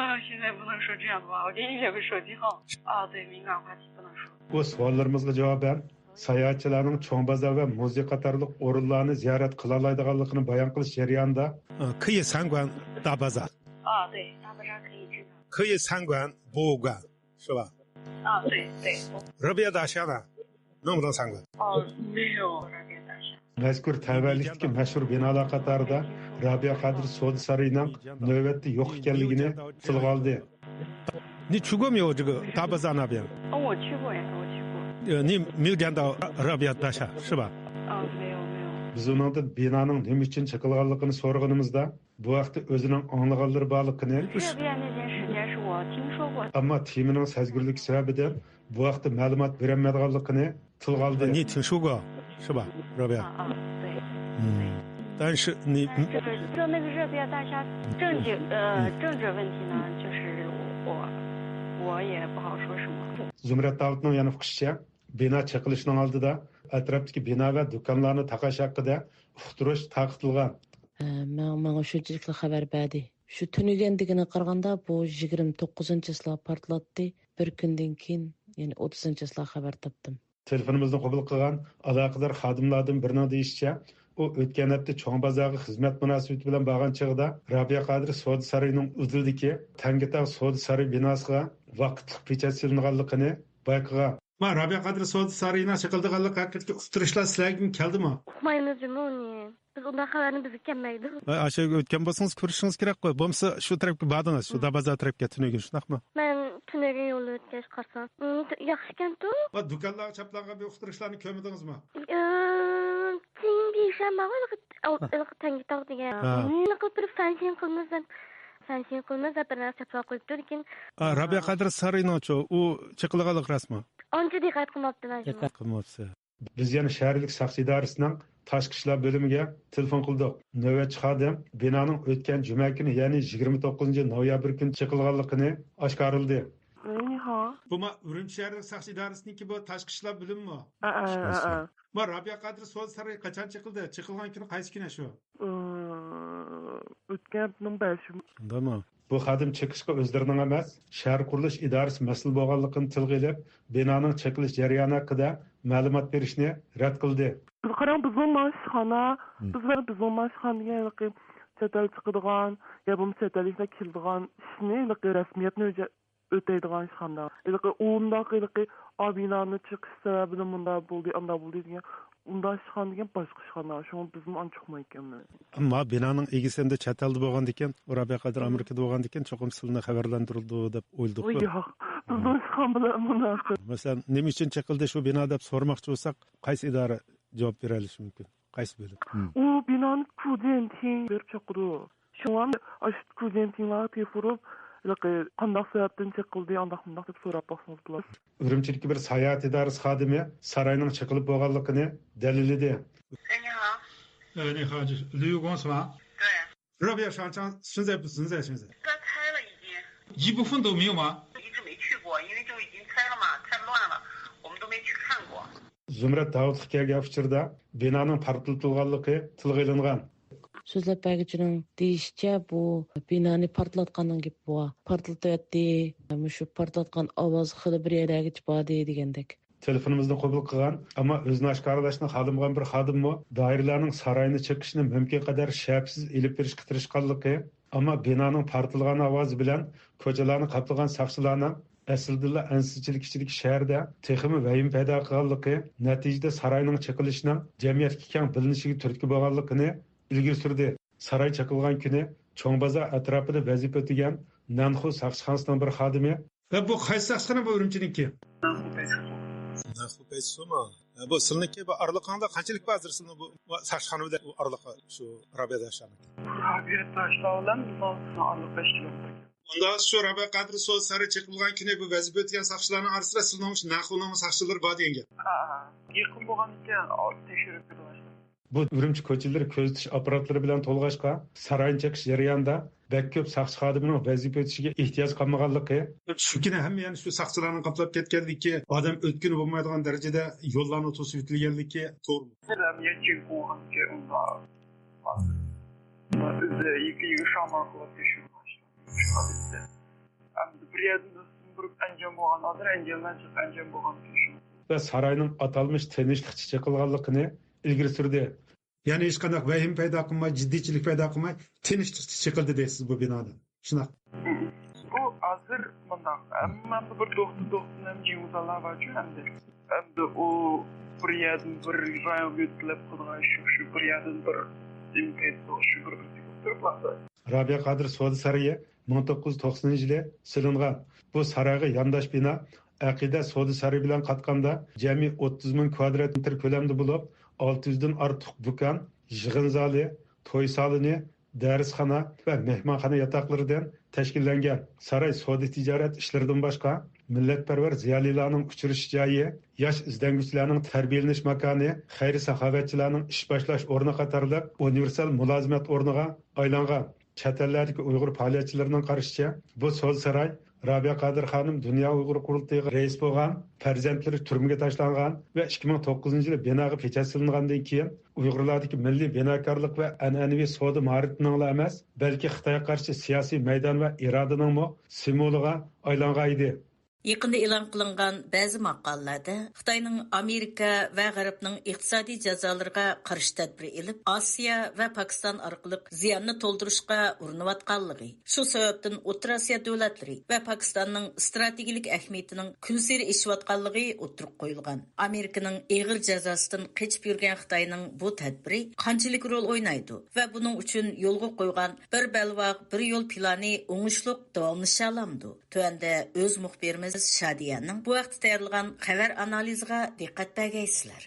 啊，现在不能说这样的话，我给你留个手机号。啊，对，敏感话题不能说。 بۇ سوئاللىرىمىزغا جاۋابەن، ساياھەتچىلەرنىڭ چوڭ بازار ۋە مۇزېي قاتارلىق ئورۇنلارنى زىيارەت قىلالايدىغانلىقىنى بايان قىلىش جەريانىدا، 呃，可以参观大巴扎，啊，对，大巴扎可以经常。 可以参观博物馆，是吧？ 啊，对对。 热比亚大峡呢，能不能参观？ 哦，没有，热比亚大峡。 مەزكۇر تەۋەلىكتىكى مەشھۇر بىنالار قاتارىدا رابىيە قادىر سودا سارىيىنىڭ نۆۋەتتە يوق ئىكەنلىكىنى تىلغا ئالدى. 你去过没有这个大巴扎那边？ 哦，我去过呀，我去过。 呃，你没有见到热比亚大峡是吧？ 啊，没有没有。 بىز ئۇنىڭدىن بىنانىڭ نېمە ئۈچۈن چېقىلغانلىقىنى سورىغىنىمىزدا، بۇ ھەقتە ئۆزىنىڭ ئاڭلىغانلىرى بارلىقىنى، 热比亚那件事情是我听说过。 ئەمما تېمىنىڭ سەزگۈرلۈكى سەۋەبىدىن بۇ ھەقتە مەلۇمات بېرەلمەيدىغانلىقىنى تىلغا ئالدى. 你听说过是吧，热比亚？ 啊啊，对。 嗯，但是你 就是说那个热比亚大峡政治呃政治问题呢，就是我我也不好说什么。 زۇمرەت داۋۇتنىڭ يەنە ئۇقۇشىچە، بىنا چېقىلىشنىڭ ئالدىدا ئەتراپتىكى بىنا ۋە دۇكانلارنى تاقاش ھەققىدە ئۇقتۇرۇش تارقىتىلغان. ماڭا شۇنچىلىكلا خەۋەر بەردى. شۇ تۈنۈگۈن دېگىنىگە قارىغاندا، بۇ يىگىرمە توققۇزىنچى چىسلا پارتلاتتى. بىر كۈندىن كېيىن، يەنى ئوتتۇزىنچى چىسلا خەۋەر تاپتىم. تېلېفونىمىزنى قوبۇل قىلغان ئالاقىدار خادىملاردىن بىرىنىڭ دېيىشىچە، ئۇ ئۆتكەن ھەپتە چوڭ بازارغا خىزمەت مۇناسىۋىتى بىلەن بارغان چېغىدا رابىيە قادىر سودا سارىيىنىڭ ئۇدۇلىدىكى تەڭگىتاغ سودا سارىيى بىناسىغا ۋاقىتلىق پېچەت سېلىنغانلىقىنى بايقىغان. ما رابىيە قادىر سودا سارىيىنىڭ چېقىلىدىغانلىقى ھەققىدىكى ئۇقتۇرۇشلار سىلەرگىمۇ كەلدىما؟ ئۇقمايمىز جۇمۇ ئۇنى. بىز ئۇنداق خەۋەرنى بىزگە كەلمەيدۇ. ئاشۇ يەرگە ئۆتكەن بولسىڭىز كۆرۈشىڭىز كېرەكقۇ. بولمىسا شۇ تەرەپكە باردىڭىز، شۇ دابازا تەرەپكە تۈنۈگۈن، شۇنداقمۇ؟ مەن تۈنۈگۈن يولدا ئۆتكەچ قارىسام، ئۇم، ياخشىكەنتۇ. دۇكانلارغا چاپلانغان بىر ئۇقتۇرۇشلارنى كۆرمىدىڭىزمۇ؟ ئىم، تىڭبىشەن بارغۇ، ھېلىقى تەڭگىتاغ دېگەن. ھېلىقى بىر فەنشىن قىلىمىز دەپ، فەنشىن قىلىمىز دەپ بىر نەرسە چاپلاپ قويۇپتۇ، لېكىن. رابىيە قادىر سارىيىنىڭچۇ ئۇ چېقىلغانلىقى راستمۇ؟ ئانچە دىققەت قىلماپتىمەن. دىققەت قىلماپسىز. بىز يەنە شەھەرلىك ساقچى ئىدارىسىنىڭ تاشقى ئىشلار بۆلۈمىگە تېلېفون قىلدۇق. نۆۋەتچى خادىم بىنانىڭ ئۆتكەن جۈمە كۈنى، يەنى يىگىرمە توققۇزىنچى نويابىر كۈنى چېقىلغانلىقىنى ئاشكارىلىدى. 喂，你好。 بۇما ئۈرۈمچى شەھەرلىك ساقچى ئىدارىسىنىڭكى بۇ تاشقى ئىشلار بۆلۈمىمۇ؟ 嗯嗯嗯嗯。 ما رابىيە قادىر سودا سارىيى قاچان چېقىلدى؟ چېقىلغان كۈنى قايسى كۈن شۇ؟ 嗯， ئۆتكەن ھەپتىنىڭ بەشى. شۇنداقمۇ؟ بۇ خادىم چېقىشقا ئۆزلىرىنىڭ ئەمەس، شەھەر قۇرۇلۇش ئىدارىسى مەسئۇل بولغانلىقىنى تىلغا ئېلىپ، بىنانىڭ چېقىلىش جەريانى ھەققىدە مەلۇمات بېرىشنى رەت قىلدى. قاراڭ، بىزنىڭ مانا ئىشخانا، بىزلەر بىزنىڭ مانا ئىشخانا دېگەن ھېلىقى چەت ئەل چىقىدىغان يا بولمىسا چەت ئەللىكلەر كېلىدىغان ئىشنى ھېلىقى رەسمىيەتنى ئۆتەيدىغان ئىشخانا. ھېلىقى ئۇنداق ھېلىقى ئا بىنانى چېقىش سەۋەبىدىن مۇنداق بولدى، ئانداق بولدى دېگەن ئۇنداق ئىشخانا دېگەن باشقا ئىشخانا. شۇڭا بىزمۇ ئانچە ئۇقمايدىكەنمىز. ئەمما بىنانىڭ ئىگىسى ئەمدى چەت ئەلدە بولغاندىكىن، رابىيە قادىر ئامېرىكىدا بولغاندىكىن، چوقۇم سىلىنى خەۋەرلەندۈرىدۇ دەپ ئويلىدۇق. ياق، بىزنىڭ ئىشخانا بىلەن مۇناسىۋەت. مەسىلەن، نېمە ئۈچۈن چېقىلدى شۇ بىنا دەپ سورىماقچى بولساق، قايسى ئىدارە جاۋاب بېرەلىشى مۇمكىن؟ قايسى بۆلۈم؟ ئۇ بىنانى كۇجيەنتىڭ بېرىپ چاقىرىدۇ. شۇڭا ئاشۇ كۇجيەنتىڭلارغا تېلېفون ئۇرۇپ، ھېلىقى قانداق سەۋەبتىن چېقىلدى، ئانداق مۇنداق دەپ سوراپ باقسىڭىز بولىدۇ. ئۈرۈمچىدىكى بىر ساياھەت ئىدارىسى خادىمى ساراينىڭ چېقىلىپ بولغانلىقىنى دەلىللىدى. 哎，你好。 哎，你好，这是旅游公司吗？对。热比亚商场现在不存在，现在它拆了已经。一部分都没有吗？一直没去过，因为就已经拆了嘛，太乱了，我们都没去看过。 زۇمرەت داۋۇتقا كەلگەن ئۇچۇردا بىنانىڭ پارتلىتىلغانلىقى تىلغا ئېلىنغان. سۆزلەپ بەرگۈچىنىڭ دېيىشىچە، بۇ بىنانى پارتلاتقاننىڭ گېپى بار. پارتلىتىۋەتتى، مۇشۇ پارتلاتقان ئاۋاز خېلى بىر يەرلەرگىچە باردى دېگەندەك. تېلېفونىمىزنى قوبۇل قىلغان، ئەمما ئۆزىنى ئاشكارىلاشنى خالىمىغان بىر خادىممۇ دائىرىلەرنىڭ ساراينى چېقىشىنى مۇمكىن قەدەر شەپسىز ئېلىپ بېرىشقا تىرىشقانلىقى، ئەمما بىنانىڭ پارتلىغان ئاۋازى بىلەن كوچىلارنى قاپلىغان ساقچىلارنىڭ ئەسلىدىلا ئەنسىزچىلىك ئىچىدىكى شەھەردە تېخىمۇ ۋەھىمە پەيدا قىلغانلىقى، نەتىجىدە ساراينىڭ چېقىلىشىنىڭ جەمئىيەتكە كەڭ بىلىنىشىگە تۈرتكە بولغانلىقىنى ئىلگىرى سۈردى. ساراي چېقىلغان كۈنى چوڭ بازار ئەتراپىدا ۋەزىپە ئۆتىگەن نەنخۇ ساقچىخانىسىنىڭ بىر خادىمى، ۋە بۇ قايسى ساقچىخانا بۇ ئۈرۈمچىنىڭكى؟ 南湖派出所嘛， بۇ سىلىنىڭكى بۇ ئارىلىقىڭدا قانچىلىك بار ھازىر سىلىنىڭ بۇ، بۇ ساقچىخانا بىلەن بۇ ئارىلىقى شۇ رابىيە داشلارنىڭكى؟ رابىيە داشلار بىلەن بىزنىڭ ئارىلىق بەش كىلومېتىر. ئۇندا شۇ رابىيە قادىر سودا سارىيى چېقىلغان كۈنى بۇ ۋەزىپە ئۆتىگەن ساقچىلارنىڭ ئارىسىدا سىلىنىڭ شۇ نەق ئۇنىڭ ساقچىلىرى بار دېگەن گەپ. ھە، ھە. يېقىن بولغان ئىكەن، تەكشۈرۈپ كۆرۈۋاتىمىز. بۇ ئۈرۈمچى كوچىلىرى كۆزىتىش ئاپپاراتلىرى بىلەن تولغاچقا، ساراينى چېقىش جەريانىدا بەك كۆپ ساقچى خادىمىنىڭ ۋەزىپە ئۆتىشىگە ئېھتىياج قالمىغانلىقى، چۈنكى ھەممە يەرنى شۇ ساقچىلارنىڭ قاپلاپ كەتكەنلىكى، ئادەم ئۆتكىلى بولمايدىغان دەرىجىدە يوللارنى توسۇپ ئۆتۈلگەنلىكى توغرىمۇ؟ ئەمەلىيەت چېكىپ بولغان ئىكەن، ئۇندا ئۆزى يېكە-يېكە شامال قىلىپ ياشىغان. ئەمدى بىر يەردىن بىر ئەنجام بولغان، ھازىر ئەنجامدىن چىقىپ ئەنجام بولغان. ۋە ساراينىڭ ئاتالمىش تىنچلىقچە چېقىلغانلىقىنى ئىلگىرى سۈردى. يەنى ھېچقانداق ۋەھىمە پەيدا قىلماي، جىددىيچىلىك پەيدا قىلماي، تىنچلىقچە چېقىلدى دەيسىز بۇ بىنانى. شۇنداق. بۇ ھازىر مۇنداق، ھەممە بىر دوختۇر، دوختۇر ھەم جىڭۋۇزالار بارچۇ ئەمدى. ئەمدى ئۇ بىر يەردىن بىر رايونغا يۆتكىلىپ قىلىدىغان شۇ، شۇ بىر يەردىن بىر ئىمپېت، شۇ بىر، بىر تۇرۇپ قالسا. رابىيە قادىر سودا سارىيى مىڭ توققۇز يۈز توقسىنىنچى يىلى سېلىنغان. بۇ سارايغا يانداش بىنا ئەقىدە سودا سارىيى بىلەن قاتقاندا جەمئىي ئوتتۇز مىڭ كۋادرات مېتىر كۆلەمدە بولۇپ، ئالتە يۈزدىن ئارتۇق دۇكان، يىغىن زالى، توي سالونى، دەرسخانا ۋە مېھمانخانا ياتاقلىرىدىن تەشكىللەنگەن. ساراي سودا تىجارەت ئىشلىرىدىن باشقا، مىللەتپەرۋەر زىيالىيلارنىڭ ئۇچرىشىش جايى، ياش ئىزدەنگۈچىلەرنىڭ تەربىيەلىنىش ماكانى، خەير-ساخاۋەتچىلەرنىڭ ئىش باشلاش ئورنى قاتارلىق ئۇنىۋېرسال مۇلازىمەت ئورنىغا ئايلانغان. چەت ئەللەردىكى ئۇيغۇر پائالىيەتچىلىرىنىڭ قارىشىچە، بۇ سودا ساراي رابىيە قادىر خانىم دۇنيا ئۇيغۇر قۇرۇلتىيىغا رەئىس بولغان، پەرزەنتلىرى تۈرمىگە تاشلانغان ۋە ئىككى مىڭ توققۇزىنچى يىلى بىناغا پېچەت سېلىنغاندىن كېيىن، ئۇيغۇرلاردىكى مىللىي بىناكارلىق ۋە ئەنئەنىۋى سودا ماھارىتىنىڭلا ئەمەس، بەلكى خىتايغا قارشى سىياسىي مەيدان ۋە ئىرادىنىڭمۇ سىمۋولىغا ئايلانغان ئىدى. يېقىندا ئېلان قىلىنغان بەزى ماقالىلەردە خىتاينىڭ ئامېرىكا ۋە غەربنىڭ ئىقتىسادىي جازالىرىغا قارشى تەدبىر ئېلىپ، ئاسىيا ۋە پاكىستان ئارقىلىق زىياننى تولدۇرۇشقا ئۇرۇنۇۋاتقانلىقى، شۇ سەۋەبتىن ئوتتۇرا ئاسىيا دۆلەتلىرى ۋە پاكىستاننىڭ ئىستراتېگىيەلىك ئەھمىيىتىنىڭ كۈنسېرى ئېشىۋاتقانلىقى ئوتتۇرىغا قويۇلغان. ئامېرىكىنىڭ ئېغىر جازاسىدىن قېچىپ يۈرگەن خىتاينىڭ بۇ تەدبىرى قانچىلىك رول ئوينايدۇ ۋە بۇنىڭ ئۈچۈن يولغا قويغان بىر بەلباغ، بىر يول پىلانى ئوڭۇشلۇق داۋاملىشالامدۇ؟ تۆۋەندە ئۆز مۇخبىرىمىز شادىيەنىڭ بۇ ھەقتە تەييارلىغان خەۋەر ئانالىزىغا دىققەت بەرگەيسىلەر.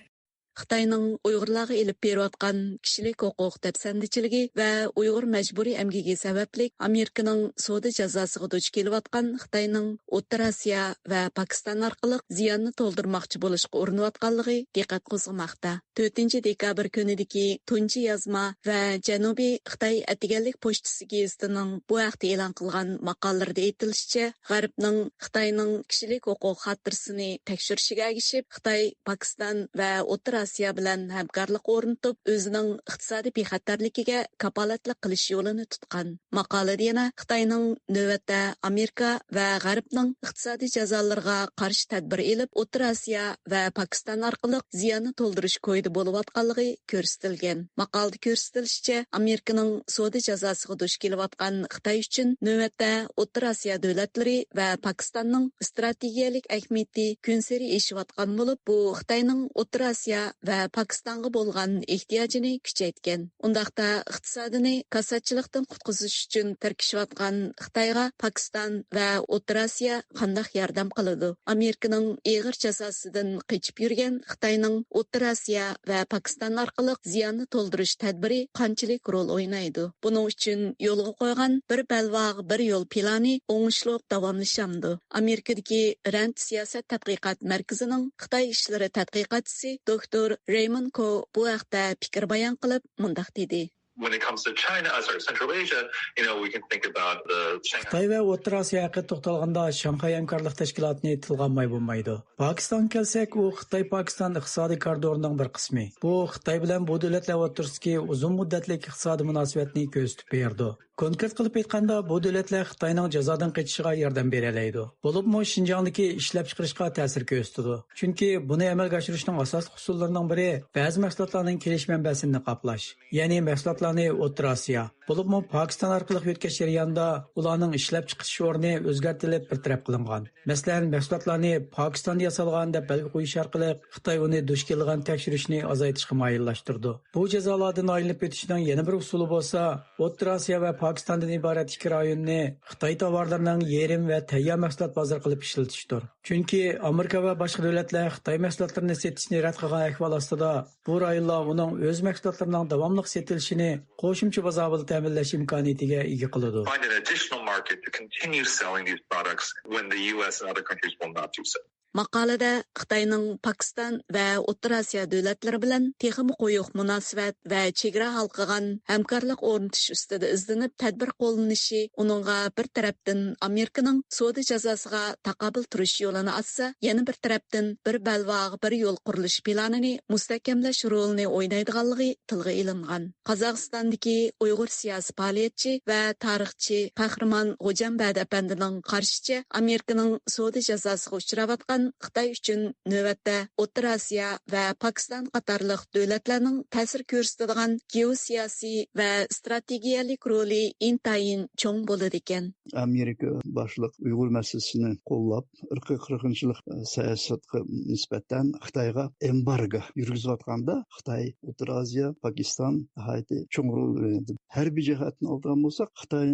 خىتاينىڭ ئۇيغۇرلارغا ئېلىپ بېرىۋاتقان كىشىلىك ھوقۇق دەپسەندىچىلىكى ۋە ئۇيغۇر مەجبۇرىي ئەمگىكى سەۋەبلىك ئامېرىكىنىڭ سودا جازاسىغا دۇچ كېلىۋاتقان خىتاينىڭ ئوتتۇرا ئاسىيا ۋە پاكىستان ئارقىلىق زىياننى تولدۇرماقچى بولۇشقا ئۇرۇنۇۋاتقانلىقى دىققەت قوزغىماقتا. تۆتىنچى دېكابىر كۈنىدىكى تۇنجى يازما ۋە جەنۇبىي خىتاي ئەتىگەنلىك پوچتىسى گېزىتىنىڭ بۇ ھەقتە ئېلان قىلغان ماقالىلىرىدا ئېيتىلىشىچە، غەربنىڭ خىتاينىڭ كىشىلىك ھوقۇق خاتىرىسىنى تەكشۈرۈشىگە ئەگىشىپ، خىتاي پاكىستان ۋە ئوتتۇرا ئاسىيا بىلەن ھەمكارلىق ئورنىتىپ، ئۆزىنىڭ ئىقتىسادىي بىخەتەرلىكىگە كاپالەتلىك قىلىش يولىنى تۇتقان. ماقالىدە يەنە خىتاينىڭ نۆۋەتتە ئامېرىكا ۋە غەربنىڭ ئىقتىسادىي جازالىرىغا قارشى تەدبىر ئېلىپ، ئوتتۇرا ئاسىيا ۋە پاكىستان ئارقىلىق زىياننى تولدۇرۇش كويىدا بولۇۋاتقانلىقى كۆرسىتىلگەن. ماقالىدە كۆرسىتىلىشىچە، ئامېرىكىنىڭ سودا جازاسىغا دۇچ كېلىۋاتقان خىتاي ئۈچۈن نۆۋەتتە ئوتتۇرا ئاسىيا دۆلەتلىرى ۋە پاكىستاننىڭ ئىستراتېگىيەلىك ئەھمىيىتى كۈنسېرى ئېشىۋاتقان بولۇپ، بۇ خىتاينىڭ ئوتتۇرا ئاسىيا ۋە پاكىستانغا بولغان ئېھتىياجىنى كۈچەيتكەن. ئۇنداقتا ئىقتىسادىنى كاساتچىلىقتىن قۇتقۇزۇش ئۈچۈن تىركىشىۋاتقان خىتايغا پاكىستان ۋە ئوتتۇرا ئاسىيا قانداق ياردەم قىلىدۇ؟ ئامېرىكىنىڭ ئېغىر جازاسىدىن قېچىپ يۈرگەن خىتاينىڭ ئوتتۇرا ئاسىيا ۋە پاكىستان ئارقىلىق زىياننى تولدۇرۇش تەدبىرى قانچىلىك رول ئوينايدۇ؟ بۇنىڭ ئۈچۈن يولغا قويغان بىر بەلباغ، بىر يول پىلانى ئوڭۇشلۇق داۋاملىشامدۇ؟ ئامېرىكىدىكى رەند سىياسەت تەتقىقات مەركىزىنىڭ خىتاي ئىشلىرى تەتقىقاتچىسى دوكتور رەيمون كو بۇ ھەقتە پىكىر بايان قىلىپ مۇنداق دېدى. When it comes to China, uh, sorry, Central Asia, you know, we can think about the Shanghai. خىتاي ۋە ئوتتۇرا ئاسىيا ھەققىدە توختالغاندا، شاڭخەي ھەمكارلىق تەشكىلاتىنى تىلغا ئالماي بولمايدۇ. پاكىستانغا كەلسەك، ئۇ خىتاي-پاكىستان ئىقتىسادىي كارىدورىنىڭ بىر قىسمى. بۇ خىتاي بىلەن بۇ دۆلەتلەر ئوتتۇرىسىدىكى ئۇزۇن مۇددەتلىك ئىقتىسادىي مۇناسىۋەتنى كۆرسىتىپ بېرىدۇ. كونكرېت قىلىپ ئېيتقاندا، بۇ دۆلەتلەر خىتاينىڭ جازادىن قېچىشىغا ياردەم بېرەلەيدۇ. بولۇپمۇ شىنجاڭدىكى ئىشلەپچىقىرىشقا تەسىر كۆرسىتىدۇ. چۈنكى بۇنى ئەمەلگە ئاشۇرۇشنىڭ ئاساسلىق ئۇسۇللىرىنىڭ بىرى بەزى مەھسۇلاتلارنىڭ كېلىش مەنبەسىنى نىقابلاش. يەنى مەھسۇلاتلارنى ئوتتۇرا ئاسىيا، بولۇپمۇ پاكىستان ئارقىلىق يۆتكەش جەريانىدا ئۇلارنىڭ ئىشلەپچىقىرىش ئورنى ئۆزگەرتىلىپ بىر تەرەپ قىلىنغان. مەسىلەن، مەھسۇلاتلارنى پاكىستاندا ياسالغان دەپ بەلگە قويۇش ئارقىلىق خىتاي ئۇنى دۇچ كېلىدىغان تەكشۈرۈشنى ئازايتىشقا مايىللاشتۇرىدۇ. بۇ جازالاردىن ئايلىنىپ ئۆتۈشنىڭ يەنە بىر ئۇسۇلى بولسا، ئوتتۇرا ئاسىيا ۋە پاكىستاندىن ئىبارەت ئىككى رايوننى خىتاي تاۋارلىرىنىڭ يېرىم ۋە تەييار مەھسۇلات بازىرى قىلىپ ئىشلىتىشتۇر. چۈنكى ئامېرىكا ۋە باشقا دۆلەتلەر خىتاي مەھسۇلاتلىرىنى سېتىشنى رەت قىلغان ئەھۋال ئاستىدا، بۇ رايونلار ئۇنىڭ ئۆز مەھسۇلاتلىرىنىڭ داۋاملىق سېتىلىشىنى قوشۇمچە بازار بۇلۇت تەمىنلەش ئىمكانىيىتىگە ئىگە قىلىدۇ. Find an additional market to continue selling these products when the U S and other countries will not do so. ماقالىدە خىتاينىڭ پاكىستان ۋە ئوتتۇرا ئاسىيا دۆلەتلىرى بىلەن تېخىمۇ قويۇق مۇناسىۋەت ۋە چېگرا ھالقىغان ھەمكارلىق ئورنىتىش ئۈستىدە ئىزدىنىپ تەدبىر قوللىنىشى ئۇنىڭغا بىر تەرەپتىن ئامېرىكىنىڭ سودا جازاسىغا تاقابىل تۇرۇش يولىنى ئاچسا، يەنە بىر تەرەپتىن بىر بەلباغ، بىر يول قۇرۇلۇشى پىلانىنى مۇستەھكەملەش رولىنى ئوينايدىغانلىقى تىلغا ئېلىنغان. قازاقىستاندىكى ئۇيغۇر سىياسىي پائالىيەتچى ۋە تارىخچى قەھرىمان غوجامبەردى ئەپەندىنىڭ قارىشىچە، ئامېرىكىنىڭ سودا جازاسىغا ئۇچراۋاتقان خىتاي ئۈچۈن نۆۋەتتە ئوتتۇرا ئاسىيا ۋە پاكىستان قاتارلىق دۆلەتلەرنىڭ تەسىر كۆرسىتىدىغان گېئوسىياسىي ۋە ئىستراتېگىيەلىك رولى ئىنتايىن چوڭ بولىدىكەن. ئامېرىكا باشلىق ئۇيغۇر مەسىلىسىنى قوللاپ، ئىرقىي قىرغىنچىلىق، ئە، سىياسەتكە نىسبەتەن خىتايغا ئېمبارگو يۈرگۈزۈۋاتقاندا، خىتاي ئوتتۇرا ئازىيا، پاكىستان ناھايىتى چوڭ رول ئوينىدى. ھەربىي جەھەتتىن ئالىدىغان بولساق، خىتاي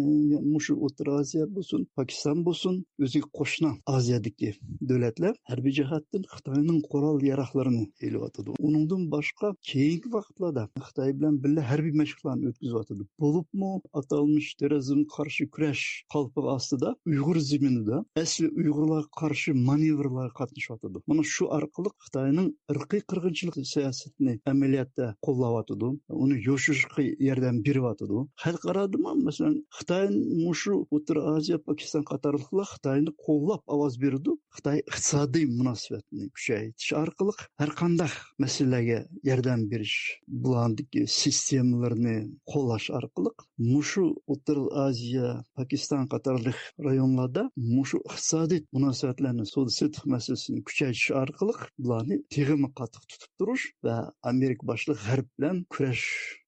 مۇشۇ ئوتتۇرا ئازىيا بولسۇن، پاكىستان بولسۇن، ئۆزىگە قوشنا ئازىيادىكى دۆلەتلەر ھەربىي جەھەتتىن خىتاينىڭ قورال ياراغلىرىنى ئېلىۋاتىدۇ. ئۇنىڭدىن باشقا، كېيىنكى ۋاقىتلاردا خىتاي بىلەن بىللە ھەربىي مەشىقلەرنى ئۆتكۈزۈۋاتىدۇ. بولۇپمۇ ئاتالمىش تېررورىزمغا قارشى كۈرەش قالپىقى ئاستىدا ئۇيغۇر زېمىنىدا ئەسلى ئۇيغۇرلارغا قارشى مانېۋىرلارغا قاتنىشىۋاتىدۇ. مانا شۇ ئارقىلىق خىتاينىڭ ئىرقىي قىرغىنچىلىق سىياسىتىنى ئەمەلىيەتتە قوللاۋاتىدۇ، ئۇنى يوشۇرۇشقا ياردەم بېرىۋاتىدۇ. خەلقئارادىمۇ، مەسىلەن، خىتاي مۇشۇ ئوتتۇرا ئازىيا، پاكىستان قاتارلىقلار خىتاينى قوللاپ ئاۋاز بېرىدۇ. خىتاي ئىقتىسادىي مۇناسىۋەتنى كۈچەيتىش ئارقىلىق، ھەر قانداق مەسىلىلەرگە ياردەم بېرىش، بۇلاردىكى سىستېمىلىرىنى قوللاش ئارقىلىق مۇشۇ ئوتتۇرا ئازىيا، پاكىستان قاتارلىق رايونلاردا مۇشۇ ئىقتىسادىي مۇناسىۋەتلەرنى، سودا سېتىق مەسىلىسىنى كۈچەيتىش ئارقىلىق بۇلارنى تېخىمۇ قاتتىق تۇتۇپ تۇرۇش ۋە ئامېرىكا باشلىق غەرب بىلەن كۈرەش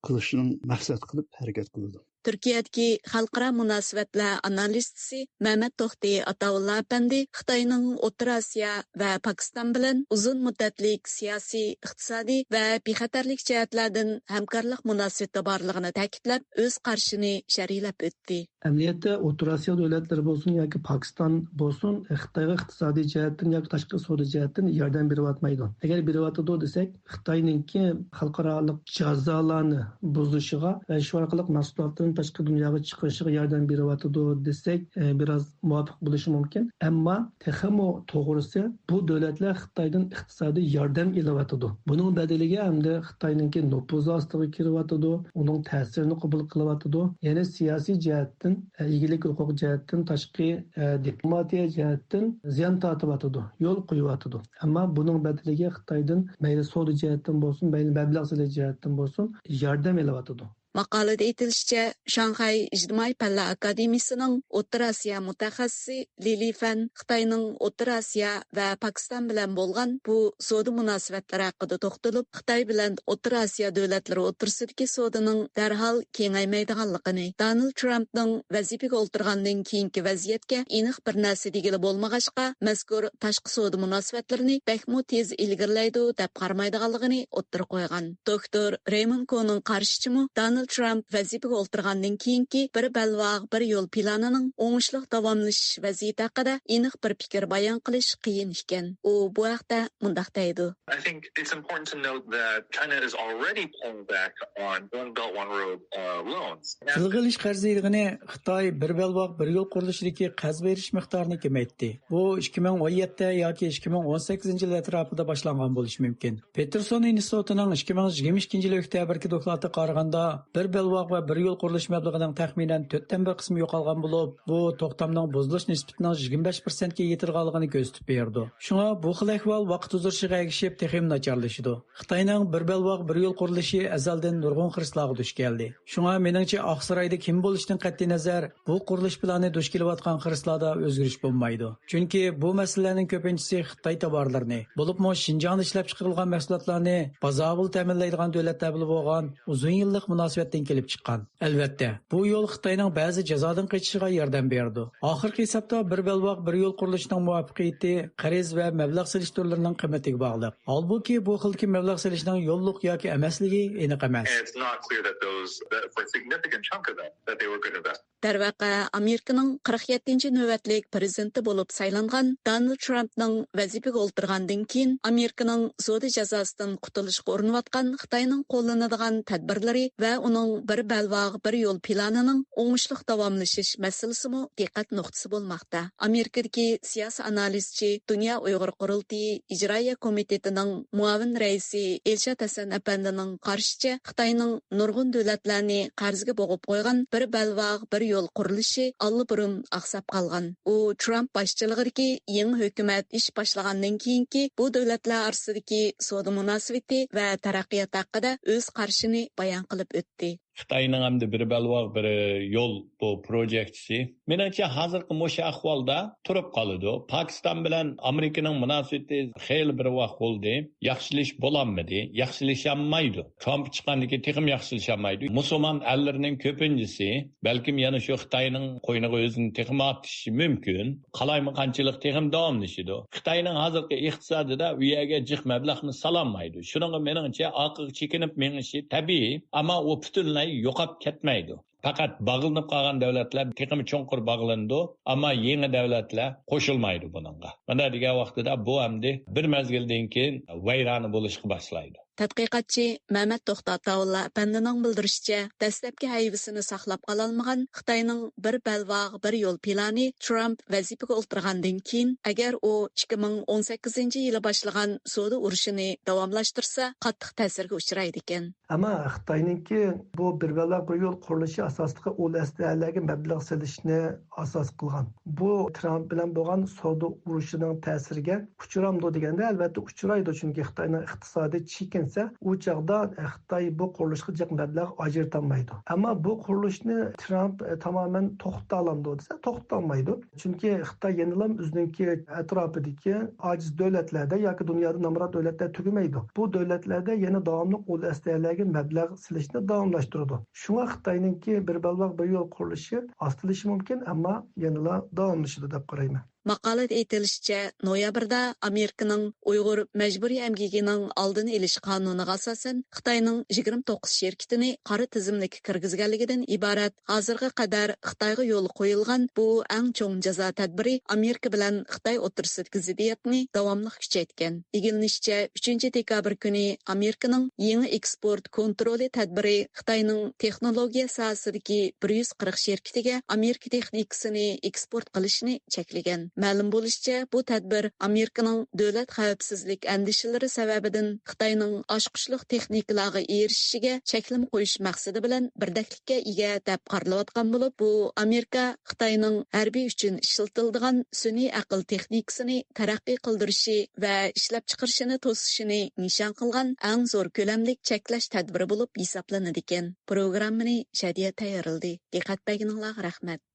قىلىشنىڭ مەقسەت قىلىپ ھەرىكەت قىلىدۇ. تۈركىيەدىكى خەلقئارا مۇناسىۋەتلەر ئانالىستىسى مەمەت توختى ئاتاۋۇللا ئەپەندى خىتاينىڭ ئوتتۇرا ئاسىيا ۋە پاكىستان بىلەن ئۇزۇن مۇددەتلىك سىياسىي، ئىقتىسادىي ۋە بىخەتەرلىك جەھەتلەردىن ھەمكارلىق مۇناسىۋىتى بارلىقىنى تەكىتلەپ، ئۆز قارىشىنى شەرھلەپ ئۆتتى. ئەمەلىيەتتە، ئوتتۇرا ئاسىيا دۆلەتلىرى بولسۇن ياكى پاكىستان بولسۇن، خىتايغا ئىقتىسادىي جەھەتتىن ياكى تاشقى سودا جەھەتتىن ياردەم بېرىۋاتمايدۇ. ئەگەر بېرىۋاتىدۇ دېسەك، خىتاينىڭكى خەلقئارالىق جازالارنى بۇزۇشىغا ۋە شۇ ئارقىلىق مەھسۇلاتلىرىنى تاشقى دۇنياغا چىقىرىشىغا ياردەم بېرىۋاتىدۇ دېسەك، ئە، بىراز مۇۋاپىق بولۇشى مۇمكىن. ئەمما تېخىمۇ توغرىسى، بۇ دۆلەتلەر خىتايدىن ئىقتىسادىي ياردەم ئېلىۋاتىدۇ. بۇنىڭ بەدىلىگە ھەمدە خىتاينىڭكى نوپۇزى ئاستىغا كىرىۋاتىدۇ، ئۇنىڭ تەسىرىنى قوبۇل قىلىۋاتىدۇ. يەنى سىياسىي جەھەتتىن، ئە، ئىگىلىك ھوقۇق جەھەتتىن، تاشقى، ئە، دىپلوماتىيە جەھەتتىن زىيان تارتىۋاتىدۇ، يول قويۇۋاتىدۇ. ئەمما بۇنىڭ بەدىلىگە خىتايدىن مەيلى سودا جەھەتتىن بولسۇن، مەيلى مەبلەغ سېلىش جەھەتتىن بولسۇن، ياردەم ئېلىۋاتىدۇ. ماقالىدە ئېيتىلىشىچە، شاڭخەي ئىجتىمائىي پەنلەر ئاكادېمىيىسىنىڭ ئوتتۇرا ئاسىيا مۇتەخەسسىسى لى لىفەن خىتاينىڭ ئوتتۇرا ئاسىيا ۋە پاكىستان بىلەن بولغان بۇ سودا مۇناسىۋەتلىرى ھەققىدە توختىلىپ، خىتاي بىلەن ئوتتۇرا ئاسىيا دۆلەتلىرى ئوتتۇرىسىدىكى سودىنىڭ دەرھال كېڭەيمەيدىغانلىقىنى، دونالد ترامپنىڭ ۋەزىپىگە ئولتۇرغاندىن كېيىنكى ۋەزىيەتكە ئېنىق بىر نەرسە دېگىلى بولمىغاچقا، مەزكۇر تاشقى سودا مۇناسىۋەتلىرىنى بەكمۇ تېز ئىلگىرىلەيدۇ دەپ قارىمايدىغانلىقىنى ئوتتۇرىغا قويغان. دوكتور رەيمون كونىڭ قارىشىچىمۇ، دونالد ترامپ ۋەزىپىگە ئولتۇرغاندىن كېيىنكى بىر بەلباغ، بىر يول پىلانىنىڭ ئوڭۇشلۇق داۋاملىشىش ۋەزىيىتى ھەققىدە ئېنىق بىر پىكىر بايان قىلىش قىيىن ئىكەن. ئۇ بۇ ھەقتە مۇنداق دەيدۇ. I think it's important to note that China is already pulling back on One Belt, One Road, uh, loans. تىلغا ئېلىش قەرز ئېلىغىنى خىتاي بىر بەلباغ، بىر يول قۇرۇلۇشىدىكى قەرز بېرىش مىقدارىنى كېمەيتتى. بۇ ئىككى مىڭ ئون يەتتە ياكى ئىككى مىڭ ئون سەككىزىنچى يىل ئەتراپىدا باشلانغان بولۇشى مۇمكىن. پېتېرسون ئىنستىتۇتىنىڭ ئىككى مىڭ يىگىرمە ئىككىنچى يىلى ئۆكتەبىردىكى دوكلاتىغا قارىغاندا، بىر بەلباغ ۋە بىر يول قۇرۇلۇش مەبلىغىنىڭ تەخمىنەن تۆتتىن بىر قىسمى يوقالغان بولۇپ، بۇ توختامنىڭ بۇزۇلۇش نىسبىتىنىڭ يىگىرمە بەش پىرسەنتكە يېتىدىغانلىقىنى كۆرسىتىپ بېرىدۇ. شۇڭا بۇ خىل ئەھۋال ۋاقىت ئۇزىرىشىغا ئەگىشىپ تېخىمۇ ناچارلىشىدۇ. خىتاينىڭ بىر بەلباغ، بىر يول قۇرۇلۇشى ئەزەلدىن نۇرغۇن خىرىسلارغا دۇچ كەلدى. شۇڭا مېنىڭچە، ئاقسارايدا كىم بولۇشىدىن قەتئىينەزەر، بۇ قۇرۇلۇش پىلانى دۇچ كېلىۋاتقان خىرىسلاردا ئۆزگىرىش بولمايدۇ. چۈنكى بۇ مەسىلىلەرنىڭ كۆپىنچىسى خىتاي تاۋارلىرىنى، بولۇپمۇ شىنجاڭدا ئىشلەپچىقىرىلغان مەھسۇلاتلارنى بازاربۇل تەمىنلەيدىغان دۆلەتلەر بىلەن بولغان ئۇزۇن يىللىق مۇناسىۋەت سىياسەتتىن كېلىپ چىققان. ئەلۋەتتە، بۇ يول خىتاينىڭ بەزى جازادىن قېچىشىغا ياردەم بېرىدۇ. ئاخىرقى ھېسابتا بىر بەلباغ، بىر يول قۇرۇلۇشىنىڭ مۇۋەپپەقىيىتى قەرز ۋە مەبلەغ سېلىش تۈرلىرىنىڭ قىممىتىگە باغلىق. ھالبۇكى، بۇ خىلدىكى مەبلەغ سېلىشنىڭ يوللۇق ياكى ئەمەسلىكى ئېنىق ئەمەس. And it's not clear that those, that for a significant chunk of them, that they were good investments. دەرۋەقە، ئامېرىكىنىڭ قىرىق يەتتىنچى نۆۋەتلىك پىرېزىدېنتى بولۇپ سايلانغان دونالد ترامپنىڭ ۋەزىپىگە ئولتۇرغاندىن كېيىن، ئامېرىكىنىڭ سودا جازاسىدىن قۇتۇلۇشقا ئۇرۇنۇۋاتقان خىتاينىڭ قوللىنىدىغان تەدبىرلىرى ۋە ئۇنىڭ بىر بەلباغ، بىر يول پىلانىنىڭ ئوڭۇشلۇق داۋاملىشىش مەسىلىسىمۇ دىققەت نۇقتىسى بولماقتا. ئامېرىكىدىكى سىياسىي ئانالىزچى، دۇنيا ئۇيغۇر قۇرۇلتىيى ئىجرائىيە كومىتېتىنىڭ مۇئاۋىن رەئىسى ئىلشات ھەسەن ئەپەندىنىڭ قارىشىچە، خىتاينىڭ نۇرغۇن دۆلەتلەرنى قەرزگە بوغۇپ قويغان بىر بەلباغ، بىر يول قۇرۇلۇشى ئاللىبۇرۇن ئاقساپ قالغان. ئۇ ترامپ باشچىلىقىدىكى يېڭى ھۆكۈمەت ئىش باشلىغاندىن كېيىنكى بۇ دۆلەتلەر ئارىسىدىكى سودا مۇناسىۋىتى ۋە تەرەققىيات ھەققىدە ئۆز قارىشىنى بايان قىلىپ ئۆتتى. خىتاينىڭ ئەمدى بىر بەلباغ، بىر يول بۇ پروجېكتىسى، مېنىڭچە، ھازىرقى مۇشۇ ئەھۋالدا تۇرۇپ قالىدۇ. پاكىستان بىلەن ئامېرىكىنىڭ مۇناسىۋىتى خېلى بىر ۋاق بولدى. ياخشىلىشىپ بولالمىدى، ياخشىلىشالمايدۇ. ترامپ چىققاندىن كېيىن تېخىمۇ ياخشىلىشالمايدۇ. مۇسۇلمان ئەللىرىنىڭ كۆپىنچىسى بەلكىم يەنە شۇ خىتاينىڭ قوينىغا ئۆزىنى تېخىمۇ ئاتىشى مۇمكىن. قالايمىقانچىلىق تېخىمۇ داۋاملىشىدۇ. خىتاينىڭ ھازىرقى ئىقتىسادىدا ئۇ يەرگە جىق مەبلەغنى سالالمايدۇ. شۇنىڭغا مېنىڭچە ئارقىغا چېكىنىپ مېڭىشى تەبىئىي، ئەمما ئۇ پۈتۈنلەي يوقاپ كەتمەيدۇ. پەقەت باغلىنىپ قالغان دۆلەتلەر تېخىمۇ چوڭقۇر باغلىنىدۇ، ئەمما يېڭى دۆلەتلەر قوشۇلمايدۇ بۇنىڭغا. مۇنداق دېگەن ۋاقتىدا بۇ ئەمدى بىر مەزگىلدىن كېيىن ۋەيرانە بولۇشقا باشلايدۇ. تەتقىقاتچى مەمەت توختى ئاتاۋۇللا ئەپەندىنىڭ بىلدۈرۈشىچە، دەسلەپكى ھەيۋىسىنى ساقلاپ قالالمىغان خىتاينىڭ بىر بەلباغ، بىر يول پىلانى ترامپ ۋەزىپىگە ئولتۇرغاندىن كېيىن، ئەگەر ئۇ ئىككى مىڭ ئون سەككىزىنچى يىلى باشلىغان سودا ئۇرۇشىنى داۋاملاشتۇرسا، قاتتىق تەسىرگە ئۇچرايدىكەن. ئەمما خىتاينىڭكى بۇ بىر بەلباغ، بىر يول قۇرۇلۇشى ئاساسلىقى ئۇل ئەسلىھەلەرگە مەبلەغ سېلىشنى ئاساس قىلغان. بۇ ترامپ بىلەن بولغان سودا ئۇرۇشىنىڭ تەسىرىگە ئۇچرامدۇ دېگەندە، ئەلۋەتتە ئۇچرايدۇ، چۈنكى خىتاينىڭ ئىقتىسادى چېكىنسە، ئۇ چاغدا خىتاي بۇ قۇرۇلۇشقا جىق مەبلەغ ئاجرىتالمايدۇ. ئەمما بۇ قۇرۇلۇشنى ترامپ، ئە، تامامەن توختىتالامدۇ دېسە، توختىتالمايدۇ. چۈنكى خىتاي يەنىلا ئۆزىنىڭكى ئەتراپىدىكى ئاجىز دۆلەتلەردە ياكى دۇنيادا نامرات دۆلەتلەر تۈگىمەيدۇ. بۇ دۆلەتلەردە يەنە داۋاملىق ئۇل ئەسلىھەلەرگە مەبلەغ سېلىشنى داۋاملاشتۇرىدۇ. شۇڭا خىتاينىڭكى بىر بەلباغ، بىر يول قۇرۇلۇشى ئاستىلىشى مۇمكىن، ئەمما يەنىلا داۋاملىشىدۇ دەپ قارايمەن. ماقالىدە ئېيتىلىشىچە، نويابىردا ئامېرىكىنىڭ ئۇيغۇر مەجبۇرىي ئەمگىكىنىڭ ئالدىنى ئېلىش قانۇنىغا ئاساسەن، خىتاينىڭ يىگىرمە توققۇز شىركىتىنى قارا تىزىملىككە كىرگۈزگەنلىكىدىن ئىبارەت ھازىرغا قەدەر خىتايغا يولغا قويۇلغان بۇ ئەڭ چوڭ جازا تەدبىرى ئامېرىكا بىلەن خىتاي ئوتتۇرىسىدىكى زىددىيەتنى داۋاملىق كۈچەيتكەن. ئىگىلىنىشىچە، ئۈچىنچى دېكابىر كۈنى ئامېرىكىنىڭ يېڭى ئېكسپورت كونترولى تەدبىرى خىتاينىڭ تېخنولوگىيە ساھەسىدىكى بىر يۈز قىرىق شىركىتىگە ئامېرىكا تېخنىكىسىنى ئېكسپورت قىلىشنى چەكلىگەن. مەلۇم بولۇشىچە، بۇ تەدبىر ئامېرىكىنىڭ دۆلەت خەۋپسىزلىك ئەندىشىلىرى سەۋەبىدىن خىتاينىڭ ئاچقۇچلۇق تېخنىكىلارغا ئېرىشىشىگە چەكلىمە قويۇش مەقسىتى بىلەن بىردەكلىككە ئىگە دەپ قارىلىۋاتقان بولۇپ، بۇ ئامېرىكا خىتاينىڭ ھەربىي ئۈچۈن ئىشلىتىلىدىغان سۈنئىي ئەقىل تېخنىكىسىنى تەرەققىي قىلدۇرۇشى ۋە ئىشلەپچىقىرىشىنى توسۇشىنى نىشان قىلغان ئەڭ زور كۆلەملىك چەكلەش تەدبىرى بولۇپ ھېسابلىنىدىكەن. پروگراممىنى شەدىيە تەييارلىدى. دىققەت بەرگىنىڭلارغا رەھمەت.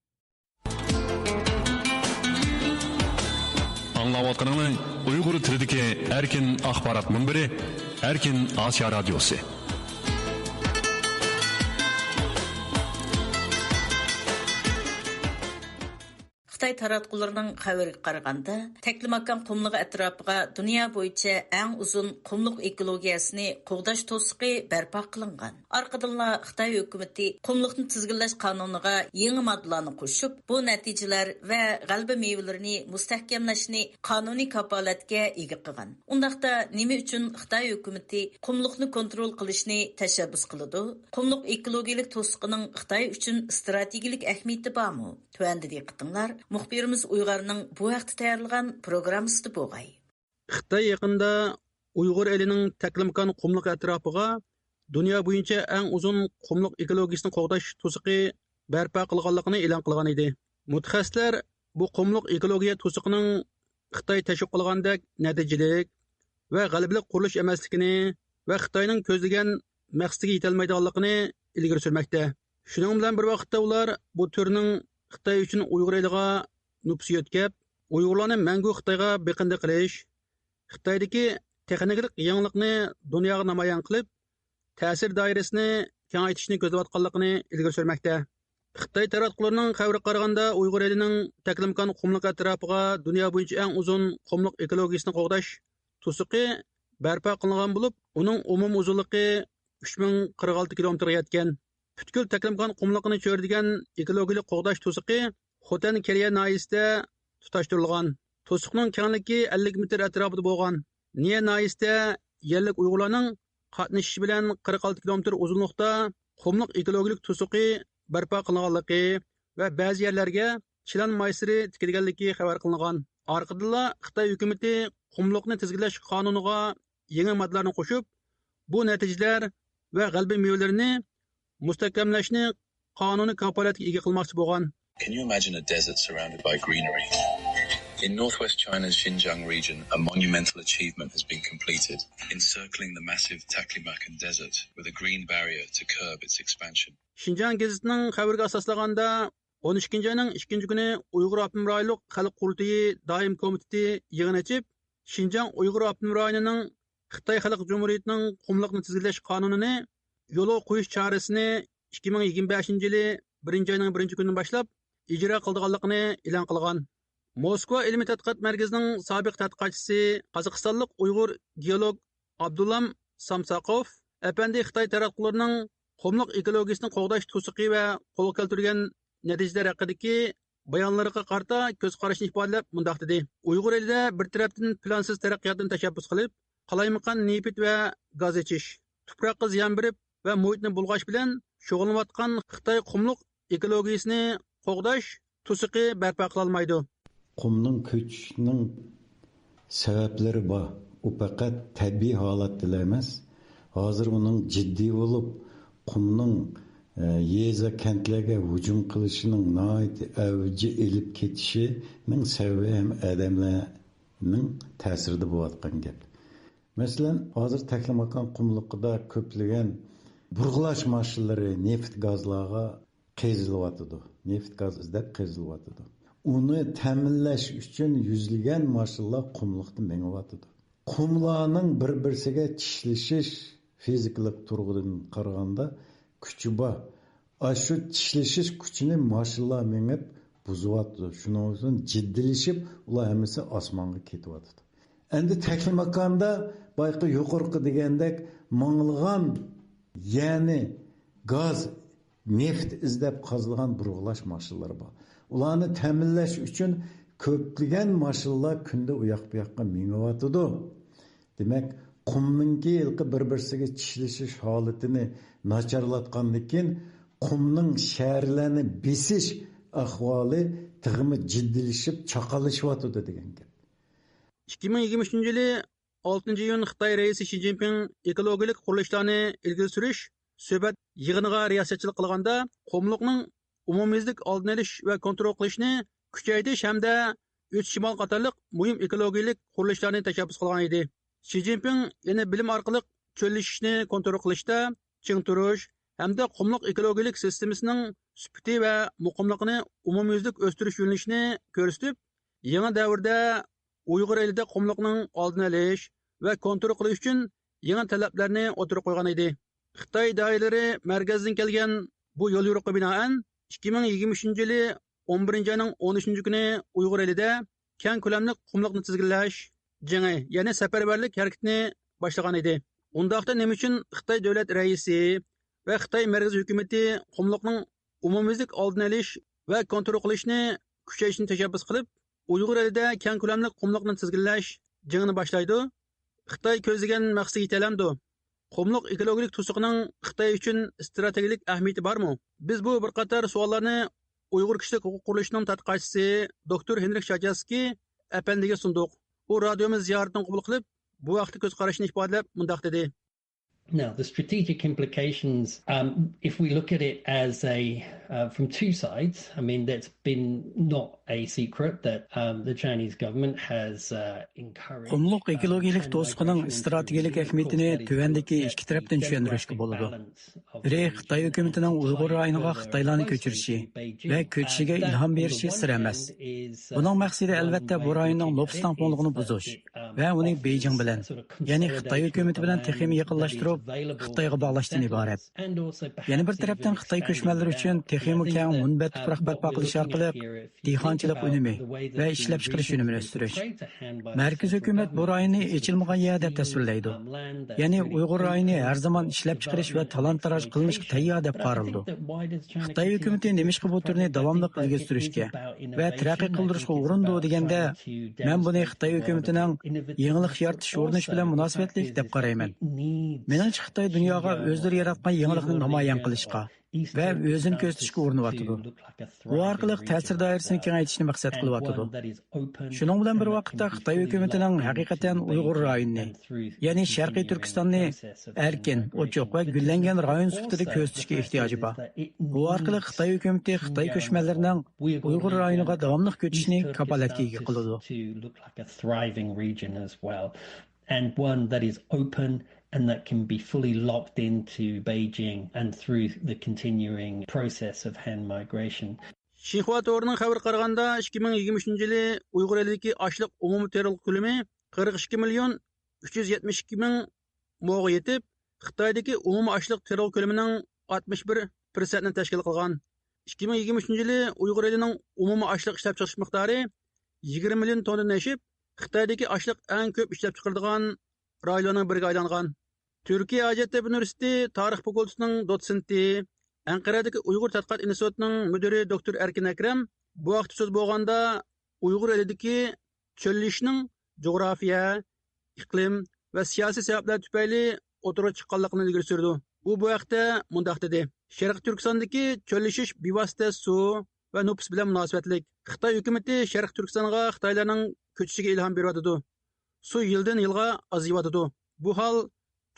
ئاڭلاۋاتقىنىڭلار ئۇيغۇر تىلىدىكى ئەركىن ئاخبارات مۇنبىرى، ئەركىن ئاسىيا رادىيوسى. خىتاي تاراتقۇلىرىنىڭ خەۋىرىگە قارىغاندا، تەكلىماكان قۇملۇقى ئەتراپىغا دۇنيا بويىچە ئەڭ ئۇزۇن قۇملۇق ئېكولوگىيەسىنى قوغداش توسۇقى بەرپا قىلىنغان. ئارقىدىنلا خىتاي ھۆكۈمىتى قۇملۇقنى تىزگىنلەش قانۇنىغا يېڭى ماددىلارنى قوشۇپ، بۇ نەتىجىلەر ۋە غەلىبە مېۋىلىرىنى مۇستەھكەملەشنى قانۇنىي كاپالەتكە ئىگە قىلغان. ئۇنداقتا نېمە ئۈچۈن خىتاي ھۆكۈمىتى قۇملۇقنى كونترول قىلىشنى تەشەببۇس قىلىدۇ؟ قۇملۇق ئېكولوگىيەلىك توسۇقىنىڭ خىتاي ئۈچۈن ئىستراتېگىيەلىك ئەھمىيىتى بارمۇ؟ تۆۋەندە دىققىتىڭلار مۇخبىرىمىز ئۇيغارنىڭ بۇ ھەقتە تەييارلىغان پروگراممىسىدا بولغاي. خىتاي يېقىندا ئۇيغۇر ئېلىنىڭ تەكلىماكان قۇملۇق ئەتراپىغا دۇنيا بويىچە ئەڭ ئۇزۇن قۇملۇق ئېكولوگىيىسىنى قوغداش توسۇقى بەرپا قىلغانلىقىنى ئېلان قىلغان ئىدى. مۇتەخەسسىسلەر بۇ قۇملۇق ئېكولوگىيە توسۇقىنىڭ خىتاي تەشۋىق قىلغاندەك نەتىجىلىك ۋە غەلىبىلىك قۇرۇلۇش ئەمەسلىكىنى ۋە خىتاينىڭ كۆزلىگەن مەقسىتىگە يېتەلمەيدىغانلىقىنى ئىلگىرى سۈرمەكتە. شۇنىڭ بىلەن بىر ۋاقىتتا، ئۇلار بۇ تۈرنىڭ خىتاي ئۈچۈن ئۇيغۇر ئېلىغا نوپۇس يۆتكەپ، ئۇيغۇرلارنى مەڭگۈ خىتايغا بېقىندى قىلىش، خىتايدىكى تېخنىكىلىق يېڭىلىقنى دۇنياغا نامايان قىلىپ، تەسىر دائىرىسىنى كېڭەيتىشنى كۆزلەۋاتقانلىقىنى ئىلگىرى سۈرمەكتە. خىتاي تاراتقۇلىرىنىڭ خەۋىرىگە قارىغاندا، ئۇيغۇر ئېلىنىڭ تەكلىماكان قۇملۇقى ئەتراپىغا دۇنيا بويىچە ئەڭ ئۇزۇن قۇملۇق ئېكولوگىيىسىنى قوغداش توسۇقى بەرپا قىلىنغان بولۇپ، ئۇنىڭ ئومۇمىي ئۇزۇنلۇقى ئۈچ مىڭ قىرىق ئالتە كىلومېتىرغا يەتكەن. پۈتكۈل تەكلىماكان قۇملۇقىنى چۆرىدىگەن ئېكولوگىيەلىك قوغداش توسۇقى خوتەن كېرىيە ناھىيەسىدە تۇتاشتۇرۇلغان. توسۇقنىڭ كەڭلىكى ئەللىك مېتىر ئەتراپىدا بولغان. نىيە ناھىيەسىدە يەرلىك ئۇيغۇرلارنىڭ قاتنىشىشى بىلەن قىرىق ئالتە كىلومېتىر ئۇزۇنلۇقتا قۇملۇق ئېكولوگىيەلىك توسۇقى بەرپا قىلىنغانلىقى ۋە بەزى يەرلەرگە چىلان مايسىلىرى تىكىلگەنلىكى خەۋەر قىلىنغان. ئارقىدىنلا خىتاي ھۆكۈمىتى قۇملۇقنى تىزگىنلەش قانۇنىغا يېڭى ماددىلارنى قوشۇپ، بۇ نەتىجىلەر ۋە غەلىبە مېۋىلىرىنى مۇستەھكەملەشنى قانۇنىي كاپالەتكە ئىگە قىلماقچى بولغان. Can you imagine a desert surrounded by greenery? In northwest China's Xinjiang region, a monumental achievement has been completed, encircling the massive Taklamakan Desert with a green barrier to curb its expansion. شىنجاڭ گېزىتىنىڭ خەۋىرىگە ئاساسلانغاندا، ئون ئىككىنچى ئاينىڭ ئىككىنچى كۈنى ئۇيغۇر ئاپتونوم رايونلۇق خەلق قۇرۇلتىيى دائىمىي كومىتېتى يىغىن ئېچىپ، شىنجاڭ ئۇيغۇر ئاپتونوم رايونىنىڭ خىتاي خەلق جۇمھۇرىيىتىنىڭ قۇملۇقنى تىزگىنلەش قانۇنىنى يولغا قويۇش چارىسىنى ئىككى مىڭ يىگىرمە بەشىنچى يىلى بىرىنچى ئاينىڭ بىرىنچى كۈنىدىن باشلاپ ئىجرا قىلىدىغانلىقىنى ئېلان قىلغان. موسكۋا ئىلمىي تەتقىقات مەركىزىنىڭ سابىق تەتقىقاتچىسى، قازاقىستانلىق ئۇيغۇر گېئولوگ ئابدۇللام سامساقوف ئەپەندى خىتاي تاراتقۇلىرىنىڭ قۇملۇق ئېكولوگىيىسىنى قوغداش توسۇقى ۋە قولغا كەلتۈرگەن نەتىجىلەر ھەققىدىكى بايانلىرىغا قارىتا كۆز قارىشىنى ئىپادىلەپ مۇنداق دېدى: ئۇيغۇر ئېلىدە بىر تەرەپتىن پىلانسىز تەرەققىياتنى تەشەببۇس قىلىپ، قالايمىقان نېفىت ۋە گاز ئېچىش، تۇپراققا زىيان بېرىپ ۋە مۇھىتنى بۇلغاش بىلەن شۇغۇللىنىۋاتقان خىتاي قۇملۇق ئېكولوگىيىسىنى قوغداش توسۇقى بەرپا قىلالمايدۇ. قۇمنىڭ كۆچۈشىنىڭ سەۋەبلىرى بار. ئۇ پەقەت تەبىئىي ھالەتتىلا ئەمەس، ھازىر ئۇنىڭ جىددىي بولۇپ، قۇمنىڭ، ئە، يېزا، كەنتلەرگە ھۇجۇم قىلىشىنىڭ ناھايىتى ئەۋج ئېلىپ كېتىشىنىڭ سەۋەبى ھەم ئادەملەرنىڭ تەسىرىدە بولۇۋاتقان گەپ. مەسىلەن، ھازىر تەكلىماكان قۇملۇقىدا كۆپلىگەن بۇرغىلاش ماشىنىلىرى نېفىت گازلارغا قېزىلىۋاتىدۇ. نېفىت گاز ئىزدەپ قېزىلىۋاتىدۇ. ئۇنى تەمىنلەش ئۈچۈن يۈزلىگەن ماشىنىلار قۇملۇقتا مېڭىۋاتىدۇ. قۇملارنىڭ بىر-بىرسىگە چىشلىشىش، فىزىكىلىق تۇرغۇدىن قارىغاندا، كۈچى بار. ئاشۇ چىشلىشىش كۈچىنى ماشىنىلار مېڭىپ بۇزۇۋاتىدۇ. شۇنىڭ ئۈچۈن جىددىيلىشىپ، ئۇلار ھەممىسى ئاسمانغا كېتىۋاتىدۇ. ئەمدى تەكلىماكاندا بايىقى يۇقىرىقى دېگەندەك ماڭىدىغان، يەنى گاز، نېفىت ئىزدەپ قازىدىغان بۇرغىلاش ماشىنىلىرى بار. ئۇلارنى تەمىنلەش ئۈچۈن كۆپلىگەن ماشىنىلار كۈندە ئۇياق-بۇياققا مېڭىۋاتىدۇ. دېمەك، قۇمنىڭكى ھېلىقى بىر-بىرسىگە چىشلىشىش ھالىتىنى ناچارلاتقاندىن كېيىن، قۇمنىڭ شەھەرلەرنى بېسىش ئەھۋالى تېخىمۇ جىددىيلىشىپ، چاقاللىشىۋاتىدۇ دېگەن گەپ. ئىككى مىڭ يىگىرمە ئۈچىنچى يىلى ئالتىنچى ئىيۇن خىتاي رەئىسى شى جىنپىڭ ئېكولوگىيەلىك قۇرۇلۇشلارنى ئىلگىرى سۈرۈش سۆھبەت يىغىنىغا رىياسەتچىلىك قىلغاندا، قۇملۇقنىڭ ئومۇميۈزلۈك ئالدىنى ئېلىش ۋە كونترول قىلىشنى كۈچەيتىش ھەمدە ئۆتۈش شىمال قاتارلىق مۇھىم ئېكولوگىيەلىك قۇرۇلۇشلارنى تەشەببۇس قىلغان ئىدى. شى جىنپىڭ يەنە بىلىم ئارقىلىق چۆللىشىشنى كونترول قىلىشتا چىڭ تۇرۇش ھەمدە قۇملۇق ئېكولوگىيەلىك سىستېمىسىنىڭ سۈپىتى ۋە مۇقىملىقىنى ئومۇميۈزلۈك ئۆستۈرۈش يۆنىلىشىنى كۆرسىتىپ، يېڭى دەۋردە ئۇيغۇر ئېلىدە قۇملۇقنىڭ ئالدىنى ئېلىش ۋە كونترول قىلىش ئۈچۈن يېڭى تەلەپلەرنى ئوتتۇرىغا قويغان ئىدى. خىتاي دائىرىلىرى مەركەزىدىن كەلگەن بۇ يوليورۇققا بىنائەن، ئىككى مىڭ يىگىرمە ئۈچىنچى يىلى ئون بىرىنچى ئاينىڭ ئون ئۈچىنچى كۈنى ئۇيغۇر ئېلىدە كەڭ كۆلەملىك قۇملۇقنى تىزگىنلەش جېڭى، يەنى سەپەرۋەرلىك ھەرىكىتىنى باشلىغان ئىدى. ئۇنداقتا نېمە ئۈچۈن خىتاي دۆلەت رەئىسى ۋە خىتاي مەركىزىي ھۆكۈمىتى قۇملۇقنىڭ ئومۇميۈزلۈك ئالدىنى ئېلىش ۋە كونترول قىلىشنى كۈچەيتىشنى تەشەببۇس قىلىپ، ئۇيغۇر ئېلىدە كەڭ كۆلەملىك قۇملۇقنى تىزگىنلەش جېڭىنى باشلايدۇ؟ خىتاي كۆزلىگەن مەقسىتىگە يېتەلەمدۇ؟ قۇملۇق ئېكولوگىيەلىك توسۇقىنىڭ خىتاي ئۈچۈن ئىستراتېگىيەلىك ئەھمىيىتى بارمۇ؟ بىز بۇ بىر قاتار سوئاللارنى ئۇيغۇر كىشىلىك ھوقۇق قۇرۇلۇشىنىڭ تەتقىقاتچىسى دوكتور ھېنرىك شاجاسكىي ئەپەندىگە سۇندۇق. ئۇ رادىيومىز زىيارىتىنى قوبۇل قىلىپ، بۇ ھەقتە كۆز قارىشىنى ئىپادىلەپ مۇنداق دېدى. Now, the strategic implications, um, if we look at it as a, uh, from two sides, I mean, that's been not a secret that um, the Chinese government has uh, encouraged قۇملۇق ئېكولوگىيەلىك توسۇقىنىڭ ئىستراتېگىيەلىك ئەھمىيىتىنى تۆۋەندىكى ئىككى تەرەپتىن چۈشەندۈرۈشكە بولىدۇ. بىرى، خىتاي ھۆكۈمىتىنىڭ ئۇيغۇر رايونىغا خىتايلارنى كۆچۈرۈشى ۋە كۆچۈشىگە ئىلھام بېرىشى سىر ئەمەس. بۇنىڭ مەقسىتى، ئەلۋەتتە، بۇ رايوننىڭ نوپۇس تەڭپۇڭلۇقىنى بۇزۇش ۋە ئۇنى بېيجىڭ بىلەن، يەنى خىتاي ھۆكۈمىتى بىلەن تېخىمۇ يېقىنلاشتۇرۇپ، خىتايغا باغلاشتىن ئىبارەت. يەنە بىر تەرەپتىن، خىتاي كۆچمەنلىرى ئۈچۈن تېخىمۇ كەڭ مۇنبەت تۇپراق بەرپا قىلىش ئارقىلىق دېھقانچىلىق ئۈنۈمى ۋە ئىشلەپچىقىرىش ئۈنۈمىنى ئۆستۈرۈش. مەركىزىي ھۆكۈمەت بۇ رايوننى ئېچىلمىغان يەر دەپ تەسۋىرلەيدۇ. يەنى ئۇيغۇر رايونى ھەر زامان ئىشلەپچىقىرىش ۋە تالان-تاراج قىلىنىشقا تەييار دەپ قارىلىدۇ. خىتاي ھۆكۈمىتى نېمىشقا بۇ تۈرنى داۋاملىق ئىلگىرى سۈرۈشكە ۋە تەرەققىي قىلدۇرۇشقا ئۇرۇنىدۇ دېگەندە، مەن بۇنى خىتاي ھۆكۈمىتىنىڭ يېڭىلىق يارىتىش ئۇرۇنۇشى بىلەن مۇناسىۋەتلىك دەپ قارايمەن. مېنىڭچە، خىتاي دۇنياغا ئۆزلىرى ياراتقان يېڭىلىقنى نامايان قىلىشقا ۋە ئۆزىنى كۆرسىتىشكە ئۇرۇنۇۋاتىدۇ. بۇ ئارقىلىق تەسىر دائىرىسىنى كېڭەيتىشنى مەقسەت قىلىۋاتىدۇ. شۇنىڭ بىلەن بىر ۋاقىتتا، خىتاي ھۆكۈمىتىنىڭ ھەقىقەتەن ئۇيغۇر رايونىنى، يەنى شەرقىي تۈركىستاننى ئەركىن، ئوچۇق ۋە گۈللەنگەن رايون سۈپىتىدە كۆرسىتىشكە ئېھتىياجى بار. بۇ ئارقىلىق خىتاي ھۆكۈمىتى خىتاي كۆچمەنلىرىنىڭ ئۇيغۇر رايونىغا داۋاملىق كۆچۈشىنى كاپالەتكە ئىگە قىلىدۇ. And one that is open and that can be fully locked into Beijing and through the continuing process of Han migration. شىنخۇا تورىنىڭ خەۋىرىگە قارىغاندا، ئىككى مىڭ يىگىرمە ئۈچىنچى يىلى ئۇيغۇر ئېلىدىكى ئاشلىق ئومۇمىي تېرىلغۇ كۆلىمى قىرىق ئىككى مىليون ئۈچ يۈز يەتمىش ئىككى مىڭ موغا يېتىپ، خىتايدىكى ئومۇمىي ئاشلىق تېرىلغۇ كۆلىمىنىڭ ئاتمىش بىر پىرسەنتنى تەشكىل قىلغان. ئىككى مىڭ يىگىرمە ئۈچىنچى يىلى ئۇيغۇر ئېلىنىڭ ئومۇمىي ئاشلىق ئىشلەپچىقىرىش مىقدارى يىگىرمە مىليون توننىدىن ئېشىپ، خىتايدىكى ئاشلىق ئەڭ كۆپ ئىشلەپچىقىرىدىغان رايونلارنىڭ بىرىگە ئايلانغان. تۈركىيە ھاجەتتەپە ئۇنىۋېرسىتېتى تارىخ فاكۇلتېتىنىڭ دوتسېنتى، ئەنقەرەدىكى ئۇيغۇر تەتقىقات ئىنستىتۇتىنىڭ مۇدىرى دوكتور ئەركىن ئەكرەم بۇ ھەقتە سۆز بولغاندا، ئۇيغۇر ئېلىدىكى چۆللىشىشنىڭ جۇغراپىيە، ئىقلىم ۋە سىياسىي سەۋەبلەر تۈپەيلى ئوتتۇرىغا چىققانلىقىنى ئىلگىرى سۈرىدۇ. ئۇ بۇ ھەقتە مۇنداق دېدى: شەرقىي تۈركىستاندىكى چۆللىشىش بىۋاسىتە سۇ ۋە نوپۇس بىلەن مۇناسىۋەتلىك. خىتاي ھۆكۈمىتى شەرقىي تۈركىستانغا خىتايلارنىڭ كۆچۈشىگە ئىلھام بېرىۋاتىدۇ. سۇ يىلدىن يىلغا ئازىيىۋاتىدۇ. بۇ ھال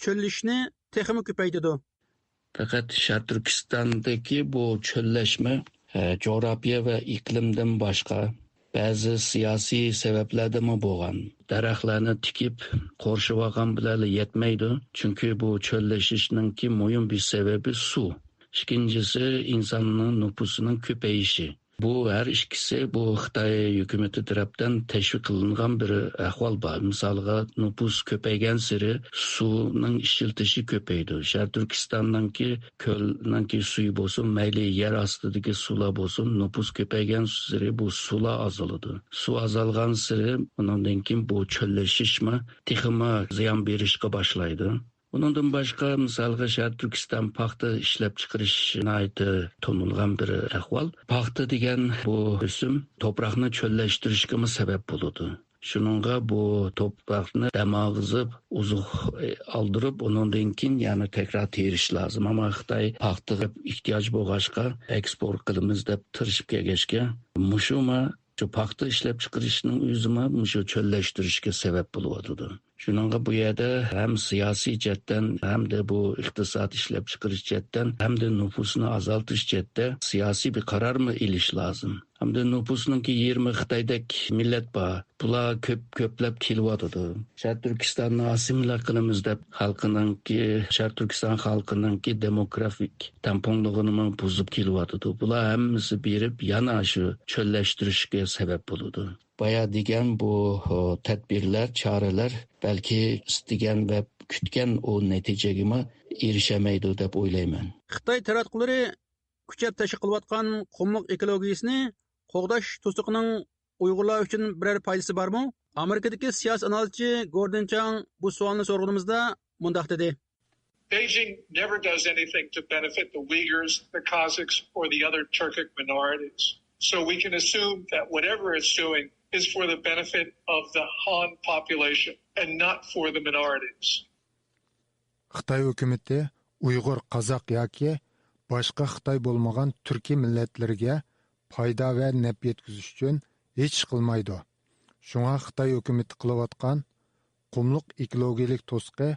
چۆللىشىشنى تېخىمۇ كۆپەيتىدۇ. پەقەت شەرقىي تۈركىستاندىكى بۇ چۆللەشمە، ئە، جۇغراپىيە ۋە ئىقلىمدىن باشقا، بەزى سىياسىي سەۋەبلەردىنمۇ بولغان. دەرەخلەرنى تىكىپ قورشىۋالغان بىلەنلا يەتمەيدۇ، چۈنكى بۇ چۆللىشىشنىڭكى مۇھىم بىر سەۋەبى سۇ. ئىككىنچىسى، ئىنساننىڭ نوپۇسىنىڭ كۆپىيىشى. بۇ ھەر ئىككىسى بۇ خىتاي ھۆكۈمىتى تەرەپتىن تەشۋىق قىلىنغان بىر ئەھۋال بار. مىسالغا، نوپۇس كۆپەيگەنسېرى سۇنىڭ ئىشلىتىشى كۆپەيدۇ. شەرقىي تۈركىستاننىڭكى كۆلنىڭكى سۈيى بولسۇن، مەيلى يەر ئاستىدىكى سۇلار بولسۇن، نوپۇس كۆپەيگەنسېرى بۇ سۇلار ئازىلىدۇ. سۇ ئازالغانسېرى ئۇنىڭدىن كېيىن بۇ چۆللىشىشمۇ تېخىمۇ زىيان بېرىشقا باشلايدۇ. ئۇنىڭدىن باشقا، مىسالغا، شەرقىي تۈركىستان پاختا ئىشلەپچىقىرىش ناھايىتى تونۇلغان بىر ئەھۋال. پاختا دېگەن بۇ ئۆسۈم توپراقنى چۆللەشتۈرۈشكىمۇ سەۋەب بولىدۇ. شۇنىڭغا بۇ توپراقنى دەم ئالغۇزۇپ، ئوزۇق ئالدۇرۇپ، ئۇنىڭدىن كېيىن يەنە تەكرار تېرىش لازىم. ئەمما خىتاي پاختىغا ئېھتىياج بولغاچقا، ئېكسپورت قىلىمىز دەپ تىرىشىپ كەلگەچكە، مۇشۇمۇ شۇ پاختا ئىشلەپچىقىرىشنىڭ ئۆزىمۇ مۇشۇ چۆللەشتۈرۈشكە سەۋەب بولۇۋاتىدۇ. شۇنىڭغا بۇ يەردە ھەم سىياسىي جەھەتتىن، ھەمدە بۇ ئىقتىساد ئىشلەپچىقىرىش جەھەتتىن، ھەمدە نوپۇسنى ئازالتىش جەھەتتە سىياسىي بىر قارارمۇ ئېلىش لازىم. ھەمدە نوپۇسنىڭكى يېرىمى خىتايدەك مىللەت بار. بۇلار كۆپ، كۆپلەپ كېلىۋاتىدۇ. شەرقىي تۈركىستاننى ئاسسىمىلياتسىيە قىلىمىز دەپ، خەلقىنىڭكى، شەرقىي تۈركىستان خەلقىنىڭكى دېموگرافىك تەڭپۇڭلۇقىنىمۇ بۇزۇپ كېلىۋاتىدۇ. بۇلار ھەممىسى بېرىپ يەنە شۇ چۆللەشتۈرۈشكە سەۋەب بولىدۇ. بايا دېگەن بۇ، ئۇ، تەدبىرلەر، چارىلەر بەلكى ئىستىگەن ۋە كۈتكەن ئۇ نەتىجىگىمۇ ئېرىشەلمەيدۇ دەپ ئويلايمەن. خىتاي تاراتقۇلىرى كۈچەپ تەشۋىق قىلىۋاتقان قۇملۇق ئېكولوگىيىسىنى قوغداش توسۇقىنىڭ ئۇيغۇرلار ئۈچۈن بىرەر پايدىسى بارمۇ؟ ئامېرىكىدىكى سىياسىي ئانالىزچى گوردىن چاڭ بۇ سوئالنى سورىغىنىمىزدا مۇنداق دېدى. Beijing never does anything to benefit the Uyghurs, the Kazakhs, or the other Turkic minorities. So we can assume that whatever it's doing is for the benefit of the Han population and not for the minorities. خىتاي ھۆكۈمىتى ئۇيغۇر، قازاق ياكى باشقا خىتاي بولمىغان تۈركىي مىللەتلىرىگە پايدا ۋە نەپ يەتكۈزۈش ئۈچۈن ھېچ ئىش قىلمايدۇ. شۇڭا خىتاي ھۆكۈمىتى قىلىۋاتقان قۇملۇق ئېكولوگىيەلىك توسۇقى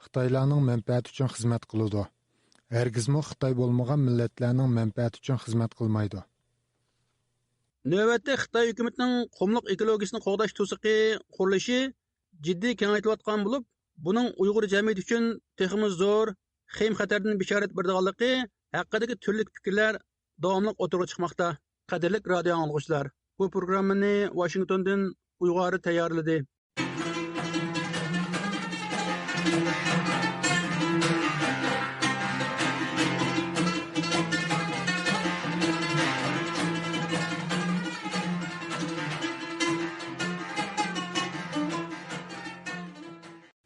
خىتايلارنىڭ مەنپەئەتى ئۈچۈن خىزمەت قىلىدۇ. ھەرگىزمۇ خىتاي بولمىغان مىللەتلەرنىڭ مەنپەئەتى ئۈچۈن خىزمەت قىلمايدۇ. نۆۋەتتە خىتاي ھۆكۈمىتىنىڭ قۇملۇق ئېكولوگىيىسىنى قوغداش توسۇقى قۇرۇلۇشى جىددىي كېڭەيتىلىۋاتقان بولۇپ، بۇنىڭ ئۇيغۇر جەمئىيىتى ئۈچۈن تېخىمۇ زور خېيىم خەتەردىن بېشارەت بېرىدىغانلىقى ھەققىدىكى تۈرلۈك پىكىرلەر داۋاملىق ئوتتۇرىغا چىقماقتا. قەدىرلىك رادىئو ئاڭلىغۇچىلار، بۇ پروگراممىنى ۋاشىنگتوندىن ئۇيغۇر تەييارلىدى.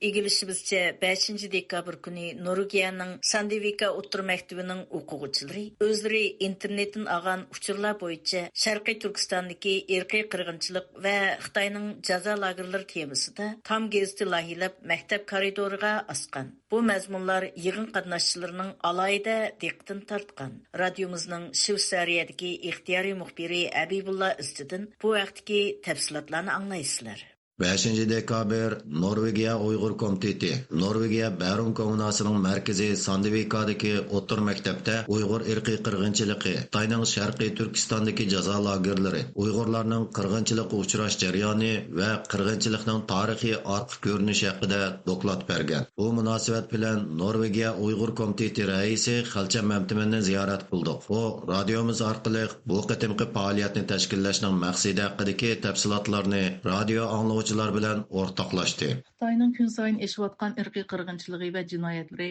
ئىگىلىشىمىزچە، بەشىنچى دېكابىر كۈنى نورۋېگىيەنىڭ ساندېۋىكا ئوتتۇرا مەكتىپىنىڭ ئوقۇغۇچىلىرى ئۆزلىرى ئىنتېرنېتتىن ئالغان ئۇچۇرلار بويىچە شەرقىي تۈركىستاندىكى ئىرقىي قىرغىنچىلىق ۋە خىتاينىڭ جازا لاگېرلىرى تېمىسىدا تام گېزىتى لايىھەلەپ، مەكتەپ كارىدورىغا ئاسقان. بۇ مەزمۇنلار يىغىن قاتناشچىلىرىنىڭ ئالاھىدە دىققىتىنى تارتقان. رادىيومىزنىڭ شۋېتسارىيەدىكى ئىختىيارىي مۇخبىرى ھەبىبۇللا ئىزچىدىن بۇ ھەقتىكى تەپسىلاتلارنى ئاڭلايسىلەر. بەشىنچى دېكابىر، نورۋېگىيە ئۇيغۇر كومىتېتى، نورۋېگىيە بەرۇم كوممۇناسىنىڭ مەركىزى ساندېۋىكادىكى ئوتتۇرا مەكتەپتە ئۇيغۇر ئىرقىي قىرغىنچىلىقى، خىتاينىڭ شەرقىي تۈركىستاندىكى جازا لاگېرلىرى، ئۇيغۇرلارنىڭ قىرغىنچىلىققا ئۇچراش جەريانى ۋە قىرغىنچىلىقنىڭ تارىخىي ئارقا كۆرۈنۈشى ھەققىدە دوكلات بەرگەن. بۇ مۇناسىۋەت بىلەن نورۋېگىيە ئۇيغۇر كومىتېتى رەئىسى خەلچەم مەمتىمىننى زىيارەت قىلدۇق. ئۇ رادىيومىز ئارقىلىق بۇ قېتىمقى پائالىيەتنى تەشكىللەشنىڭ مەقسىتى ھەققىدىكى تەپسىلاتلارنى رادىيو ئاڭلىغۇچىلار بىلەن ئورتاقلاشتى. خىتاينىڭ كۈنسايىن ئېشىۋاتقان ئىرقىي قىرغىنچىلىقى ۋە جىنايەتلىرى،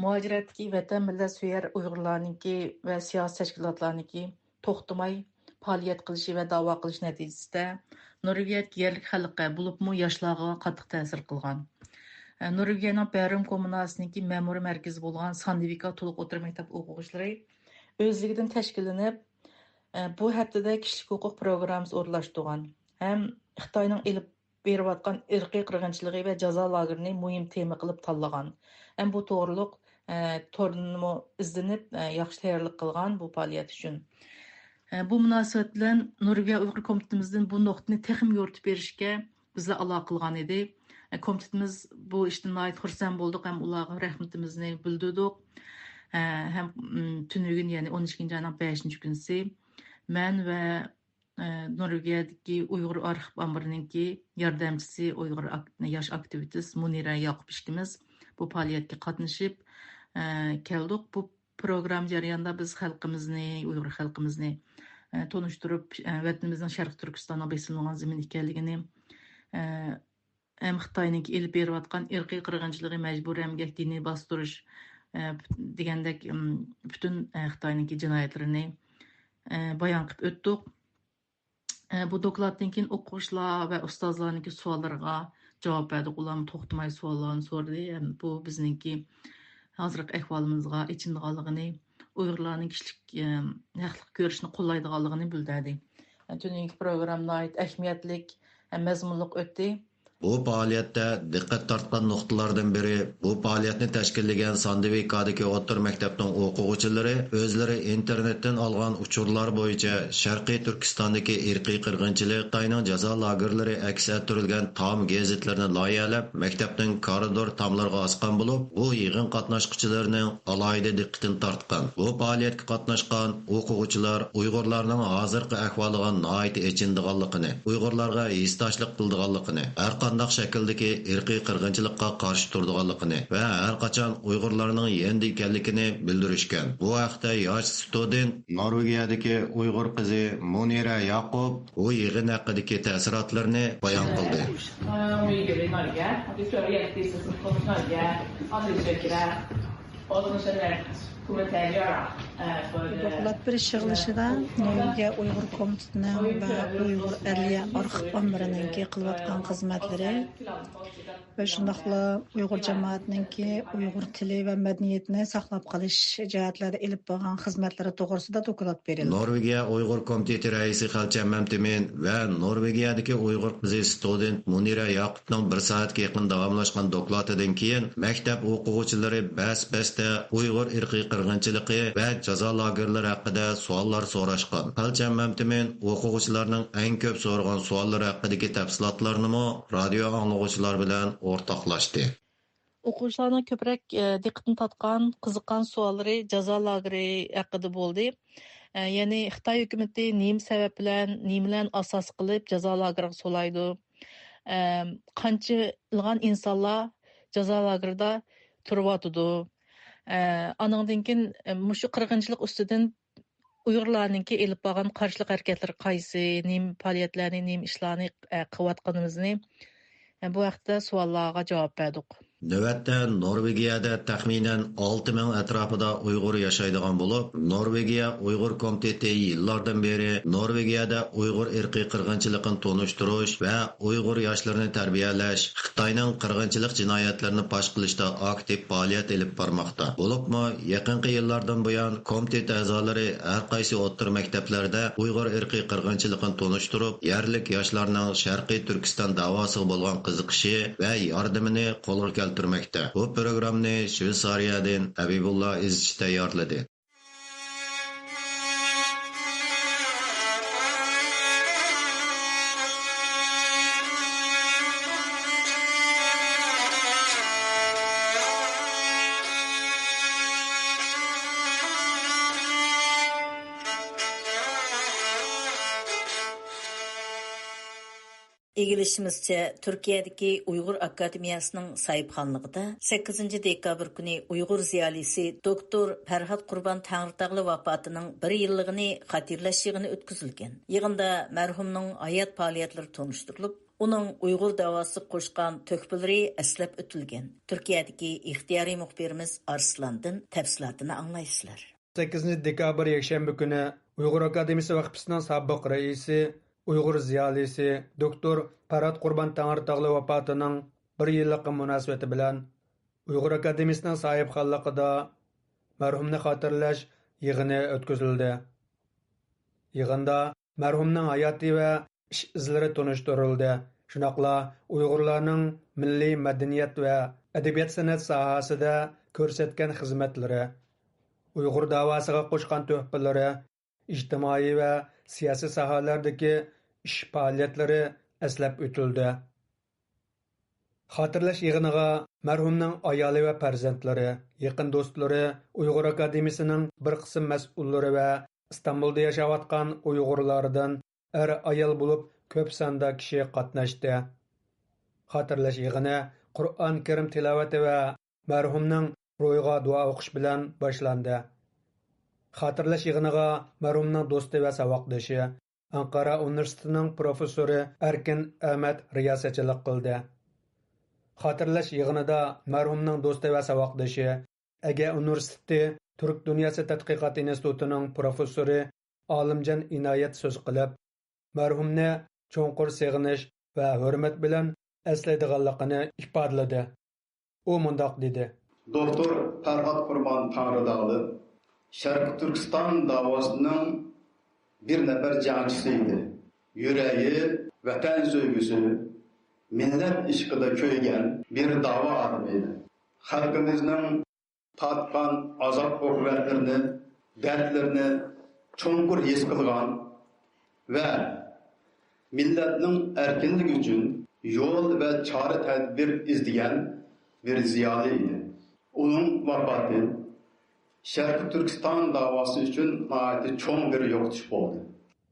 مۇھاجىرەتتىكى ۋەتەن مىللەتسۆيەر ئۇيغۇرلارنىڭكى ۋە سىياسىي تەشكىلاتلارنىڭكى توختىماي پائالىيەت قىلىشى ۋە داۋا قىلىشى نەتىجىسىدە، نورۋېگىيەدىكى يەرلىك خەلققە، بولۇپمۇ ياشلارغا قاتتىق تەسىر قىلغان. نورۋېگىيەنىڭ بەرۇم كوممۇناسىنىڭكى مەمۇرىي مەركىزى بولغان ساندېۋىكا تولۇق ئوتتۇرا مەكتەپ ئوقۇغۇچىلىرى ئۆزلۈكىدىن تەشكىللىنىپ، بۇ ھەپتىدە كىشىلىك ھوقۇق پروگراممىسى ئورۇنلاشتۇرغان ھەم خىتاينىڭ ئېلىپ بېرىۋاتقان ئىرقىي قىرغىنچىلىقى ۋە جازا لاگېرىنى مۇھىم تېما قىلىپ تاللىغان ھەم بۇ توغرۇلۇق، ئە، توردىنمۇ ئىزدىنىپ، ئە، ياخشى تەييارلىق قىلغان بۇ پائالىيەت ئۈچۈن. ئە، بۇ مۇناسىۋەت بىلەن نورۋېگىيە ئۇيغۇر كومىتېتىمىزدىن بۇ نۇقتىنى تېخىمۇ يورۇتۇپ بېرىشكە بىزلەر ئالاقە قىلغان ئىدى. ئە، كومىتېتىمىز بۇ ئىشتىن ناھايىتى خۇرسەن بولدۇق ھەم ئۇلارغا رەھمىتىمىزنى بىلدۈردۇق. ئە، ھەم، ئىم، تۈنۈگۈن، يەنى ئون ئىككىنچى ئاينىڭ بەشىنچى كۈنىسى مەن ۋە ئە، نورۋېگىيەدىكى ئۇيغۇر ئارخىپ ئامبىرىنىڭكى ياردەمچىسى، ئۇيغۇر ئاك-، ياش ئاكتىۋىست مۇنىرە ياقۇپ ئىككىمىز بۇ پائالىيەتكە قاتنىشىپ، ئە، كەلدۇق. بۇ پروگرامما جەريانىدا بىز خەلقىمىزنى، ئۇيغۇر خەلقىمىزنى، ئە، تونۇشتۇرۇپ، ئە، ۋەتىنىمىزنىڭ شەرقىي تۈركىستانغا بېسىلىنغان زېمىن ئىكەنلىكىنى، ئە، ھەم خىتاينىڭكى ئېلىپ بېرىۋاتقان ئىرقىي قىرغىنچىلىقى، مەجبۇرىي ئەمگەك، دىنىي باستۇرۇش، ئە، دېگەندەك، ئىم، پۈتۈن، ئە، خىتاينىڭكى جىنايەتلىرىنى، ئە، بايان قىلىپ ئۆتتۇق. ئە، بۇ دوكلاتتىن كېيىن ئوقۇغۇچىلار ۋە ئۇستازلارنىڭكى سوئاللىرىغا جاۋاب بەردۇق. ئۇلارمۇ توختىماي سوئاللارنى سورىدى. ھەم بۇ بىزنىڭكى ھازىرقى ئەھۋالىمىزغا ئېچىنىدىغانلىقىنى، ئۇيغۇرلارنىڭ كىشىلىك، ئە، ھەقلىق كۆرۈشىنى قوللايدىغانلىقىنى بىلدۈردى. تۈنۈگۈنكى پروگرامما ناھايىتى ئەھمىيەتلىك ھەم مەزمۇنلۇق ئۆتتى. بۇ پائالىيەتتە دىققەت تارتقان نۇقتىلاردىن بىرى، بۇ پائالىيەتنى تەشكىللىگەن ساندېۋىكادىكى ئوتتۇرا مەكتەپنىڭ ئوقۇغۇچىلىرى ئۆزلىرى ئىنتېرنېتتىن ئالغان ئۇچۇرلار بويىچە شەرقىي تۈركىستاندىكى ئىرقىي قىرغىنچىلىق، خىتاينىڭ جازا لاگېرلىرى ئەكس ئەتتۈرۈلگەن تام گېزىتلىرىنى لايىھەلەپ، مەكتەپنىڭ كارىدور تاملىرىغا ئاسقان بولۇپ، بۇ يىغىن قاتناشقۇچىلىرىنىڭ ئالاھىدە دىققىتىنى تارتقان. بۇ پائالىيەتكە قاتناشقان ئوقۇغۇچىلار ئۇيغۇرلارنىڭ ھازىرقى ئەھۋالىغا ناھايىتى ئېچىنىدىغانلىقىنى، ئۇيغۇرلارغا ھېسداشلىق قىلىدىغانلىقىنى، ھەرقانداق شەكىلدىكى ئىرقىي قىرغىنچىلىققا قارشى تۇرىدىغانلىقىنى ۋە ھەرقاچان ئۇيغۇرلارنىڭ يېنىدا ئىكەنلىكىنى بىلدۈرۈشكەن. بۇ ھەقتە ياش ستۇدېنت، نورۋېگىيەدىكى ئۇيغۇر قىزى مۇنىرە ياقۇپ بۇ يىغىن ھەققىدىكى تەسىراتلىرىنى بايان قىلدى. Uygur i Norge, at vi prøver å hjelpe de som skal til Norge, asylsøkere, og som generelt kommenterer, da, eh, for, eh, دوكلات بېرىش يىغىلىشىدا نورۋېگىيە ئۇيغۇر كومىتېتىنىڭ ۋە ئۇيغۇر ئەدلىيە ئارخىپ ئامبىرىنىڭكى قىلىۋاتقان خىزمەتلىرى ۋە شۇنداقلا ئۇيغۇر جامائەتنىڭكى ئۇيغۇر تىلى ۋە مەدەنىيىتىنى ساقلاپ قېلىش جەھەتلەردە ئېلىپ بارغان خىزمەتلىرى توغرىسىدا دوكلات بېرىلدى. نورۋېگىيە ئۇيغۇر كومىتېتى رەئىسى خەلچەم مەمتىمىن ۋە نورۋېگىيەدىكى ئۇيغۇر قىزى ستۇدېنت مۇنىرە ياقۇپنىڭ بىر سائەتكە يېقىن داۋاملاشقان دوكلاتىدىن كېيىن، مەكتەپ ئوقۇغۇچىلىرى بەس-بەستە ئۇيغۇر ئىرقىي قىرغىنچىلىقى ۋە جازا لاگېرلىرى ھەققىدە سوئاللار سوراشقان. خەلچەم مەمتىمىن ئوقۇغۇچىلارنىڭ ئەڭ كۆپ سورىغان سوئاللىرى ھەققىدىكى تەپسىلاتلارنىمۇ رادىيو ئاڭلىغۇچىلار بىلەن ئورتاقلاشتى. ئوقۇغۇچىلارنىڭ كۆپرەك، ئە، دىققىتىنى تارتقان، قىزىققان سوئاللىرى جازا لاگېرى ھەققىدە بولدى. ئە، يەنى خىتاي ھۆكۈمىتى نېمە سەۋەب بىلەن، نېمىلەرنى ئاساس قىلىپ جازا لاگېرىغا سولايدۇ؟ ئە، قانچىلىغان ئىنسانلار جازا لاگېرىدا تۇرۇۋاتىدۇ؟ ئە، ئانىڭدىن كېيىن، ئە، مۇشۇ قىرغىنچىلىق ئۈستىدىن ئۇيغۇرلارنىڭكى ئېلىپ بارغان قارشىلىق ھەرىكەتلىرى قايسى، نېمە پائالىيەتلەرنى، نېمە ئىشلارنى، ئە، قىلىۋاتقىنىمىزنى، ئە، بۇ ھەقتە سوئاللارغا جاۋاب بەردۇق. نۆۋەتتە نورۋېگىيەدە تەخمىنەن ئالتە مىڭ ئەتراپىدا ئۇيغۇر ياشايدىغان بولۇپ، نورۋېگىيە ئۇيغۇر كومىتېتى يىللاردىن بېرى نورۋېگىيەدە ئۇيغۇر ئىرقىي قىرغىنچىلىقىنى تونۇشتۇرۇش ۋە ئۇيغۇر ياشلىرىنى تەربىيەلەش، خىتاينىڭ قىرغىنچىلىق جىنايەتلىرىنى پاش قىلىشتا ئاكتىپ پائالىيەت ئېلىپ بارماقتا. بولۇپمۇ يېقىنقى يىللاردىن بۇيان كومىتېت ئەزالىرى ھەر قايسى ئوتتۇرا مەكتەپلەردە ئۇيغۇر ئىرقىي قىرغىنچىلىقىنى تونۇشتۇرۇپ، يەرلىك ياشلارنىڭ شەرقىي تۈركىستان داۋاسىغا بولغان قىزىقىشى ۋە ياردىمىنى قولغا كەلتۈرمەكتە. بۇ پروگراممىنى شۋېتسارىيەدىن ھەبىبۇللا ئىزچى تەييارلىدى. ئىگىلىشىمىزچە، تۈركىيەدىكى ئۇيغۇر ئاكادېمىيەسىنىڭ ساھىبخانلىقىدا سەككىزىنچى دېكابىر كۈنى ئۇيغۇر زىيالىيسى دوكتور پەرھات قۇربان تەڭرىتاغلى ۋاپاتىنىڭ بىر يىللىقىنى خاتىرىلەش يىغىنى ئۆتكۈزۈلگەن. يىغىندا مەرھۇمنىڭ ھايات پائالىيەتلىرى تونۇشتۇرۇلۇپ، ئۇنىڭ ئۇيغۇر داۋاسىغا قوشقان تۆھپىلىرى ئەسلەپ ئۆتۈلگەن. تۈركىيەدىكى ئىختىيارىي مۇخبىرىمىز ئارسلاندىن تەپسىلاتىنى ئاڭلايسىلەر. سەككىزىنچى دېكابىر يەكشەنبە كۈنى ئۇيغۇر ئاكادېمىيىسى ۋەقپىسىنىڭ سابىق رەئىسى، ئۇيغۇر زىيالىيسى دوكتور پەرھات قۇربان تەڭرىتاغلى ۋاپاتىنىڭ بىر يىللىقى مۇناسىۋىتى بىلەن ئۇيغۇر ئاكادېمىيىسىنىڭ ساھىبخانلىقىدا مەرھۇمنى خاتىرىلەش يىغىنى ئۆتكۈزۈلدى. يىغىندا مەرھۇمنىڭ ھاياتى ۋە ئىش ئىزلىرى تونۇشتۇرۇلدى. شۇنداقلا ئۇيغۇرلارنىڭ مىللىي مەدەنىيەت ۋە ئەدەبىيات-سەنئەت ساھەسىدە كۆرسەتكەن خىزمەتلىرى، ئۇيغۇر داۋاسىغا قوشقان تۆھپىلىرى، ئىجتىمائىي ۋە سىياسىي ساھەلەردىكى ئىش پائالىيەتلىرى ئەسلەپ ئۆتۈلدى. خاتىرىلەش يىغىنىغا مەرھۇمنىڭ ئايالى ۋە پەرزەنتلىرى، يېقىن دوستلىرى، ئۇيغۇر ئاكادېمىيىسىنىڭ بىر قىسىم مەسئۇللىرى ۋە ئىستانبۇلدا ياشاۋاتقان ئۇيغۇرلاردىن ئەر-ئايال بولۇپ كۆپ ساندا كىشى قاتناشتى. خاتىرىلەش يىغىنى قۇرئان كەرىم تىلاۋىتى ۋە مەرھۇمنىڭ روھىغا دۇئا ئوقۇش بىلەن باشلاندى. خاتىرىلەش يىغىنىغا مەرھۇمنىڭ دوستى ۋە ساۋاقدىشى، ئەنقارا ئۇنىۋېرسىتېتىنىڭ پروفېسسورى ئەركىن ئەمەت رىياسەتچىلىك قىلدى. خاتىرىلەش يىغىنىدا مەرھۇمنىڭ دوستى ۋە ساۋاقدىشى، ئەگە ئۇنىۋېرسىتېتى تۈرك دۇنياسى تەتقىقات ئىنستىتۇتىنىڭ پروفېسسورى ئالىمجان ئىنايەت سۆز قىلىپ، مەرھۇمنى چوڭقۇر سېغىنىش ۋە ھۆرمەت بىلەن ئەسلەيدىغانلىقىنى ئىپادىلىدى. ئۇ مۇنداق دېدى. دوكتور پەرھات قۇربان تەڭرىتاغلى شەرقىي تۈركىستان داۋاسىنىڭ بىر نەپەر جەڭچىسى ئىدى. يۈرىكى ۋەتەن سۆيگۈسى، مىللەت ئىشقىدا كۆيگەن بىر داۋا ئادىمى ئىدى. خەلقىمىزنىڭ تارتقان ئازاب-ئوقۇبەتلىرىنى، دەردلىرىنى چوڭقۇر ھېس قىلغان ۋە مىللەتنىڭ ئەركىنلىكى ئۈچۈن يول ۋە چارە-تەدبىر ئىزدىگەن بىر زىيالىي ئىدى. ئۇنىڭ ۋاپاتى شەرقىي تۈركىستان داۋاسى ئۈچۈن ناھايىتى چوڭ بىر يوقىتىش بولدى.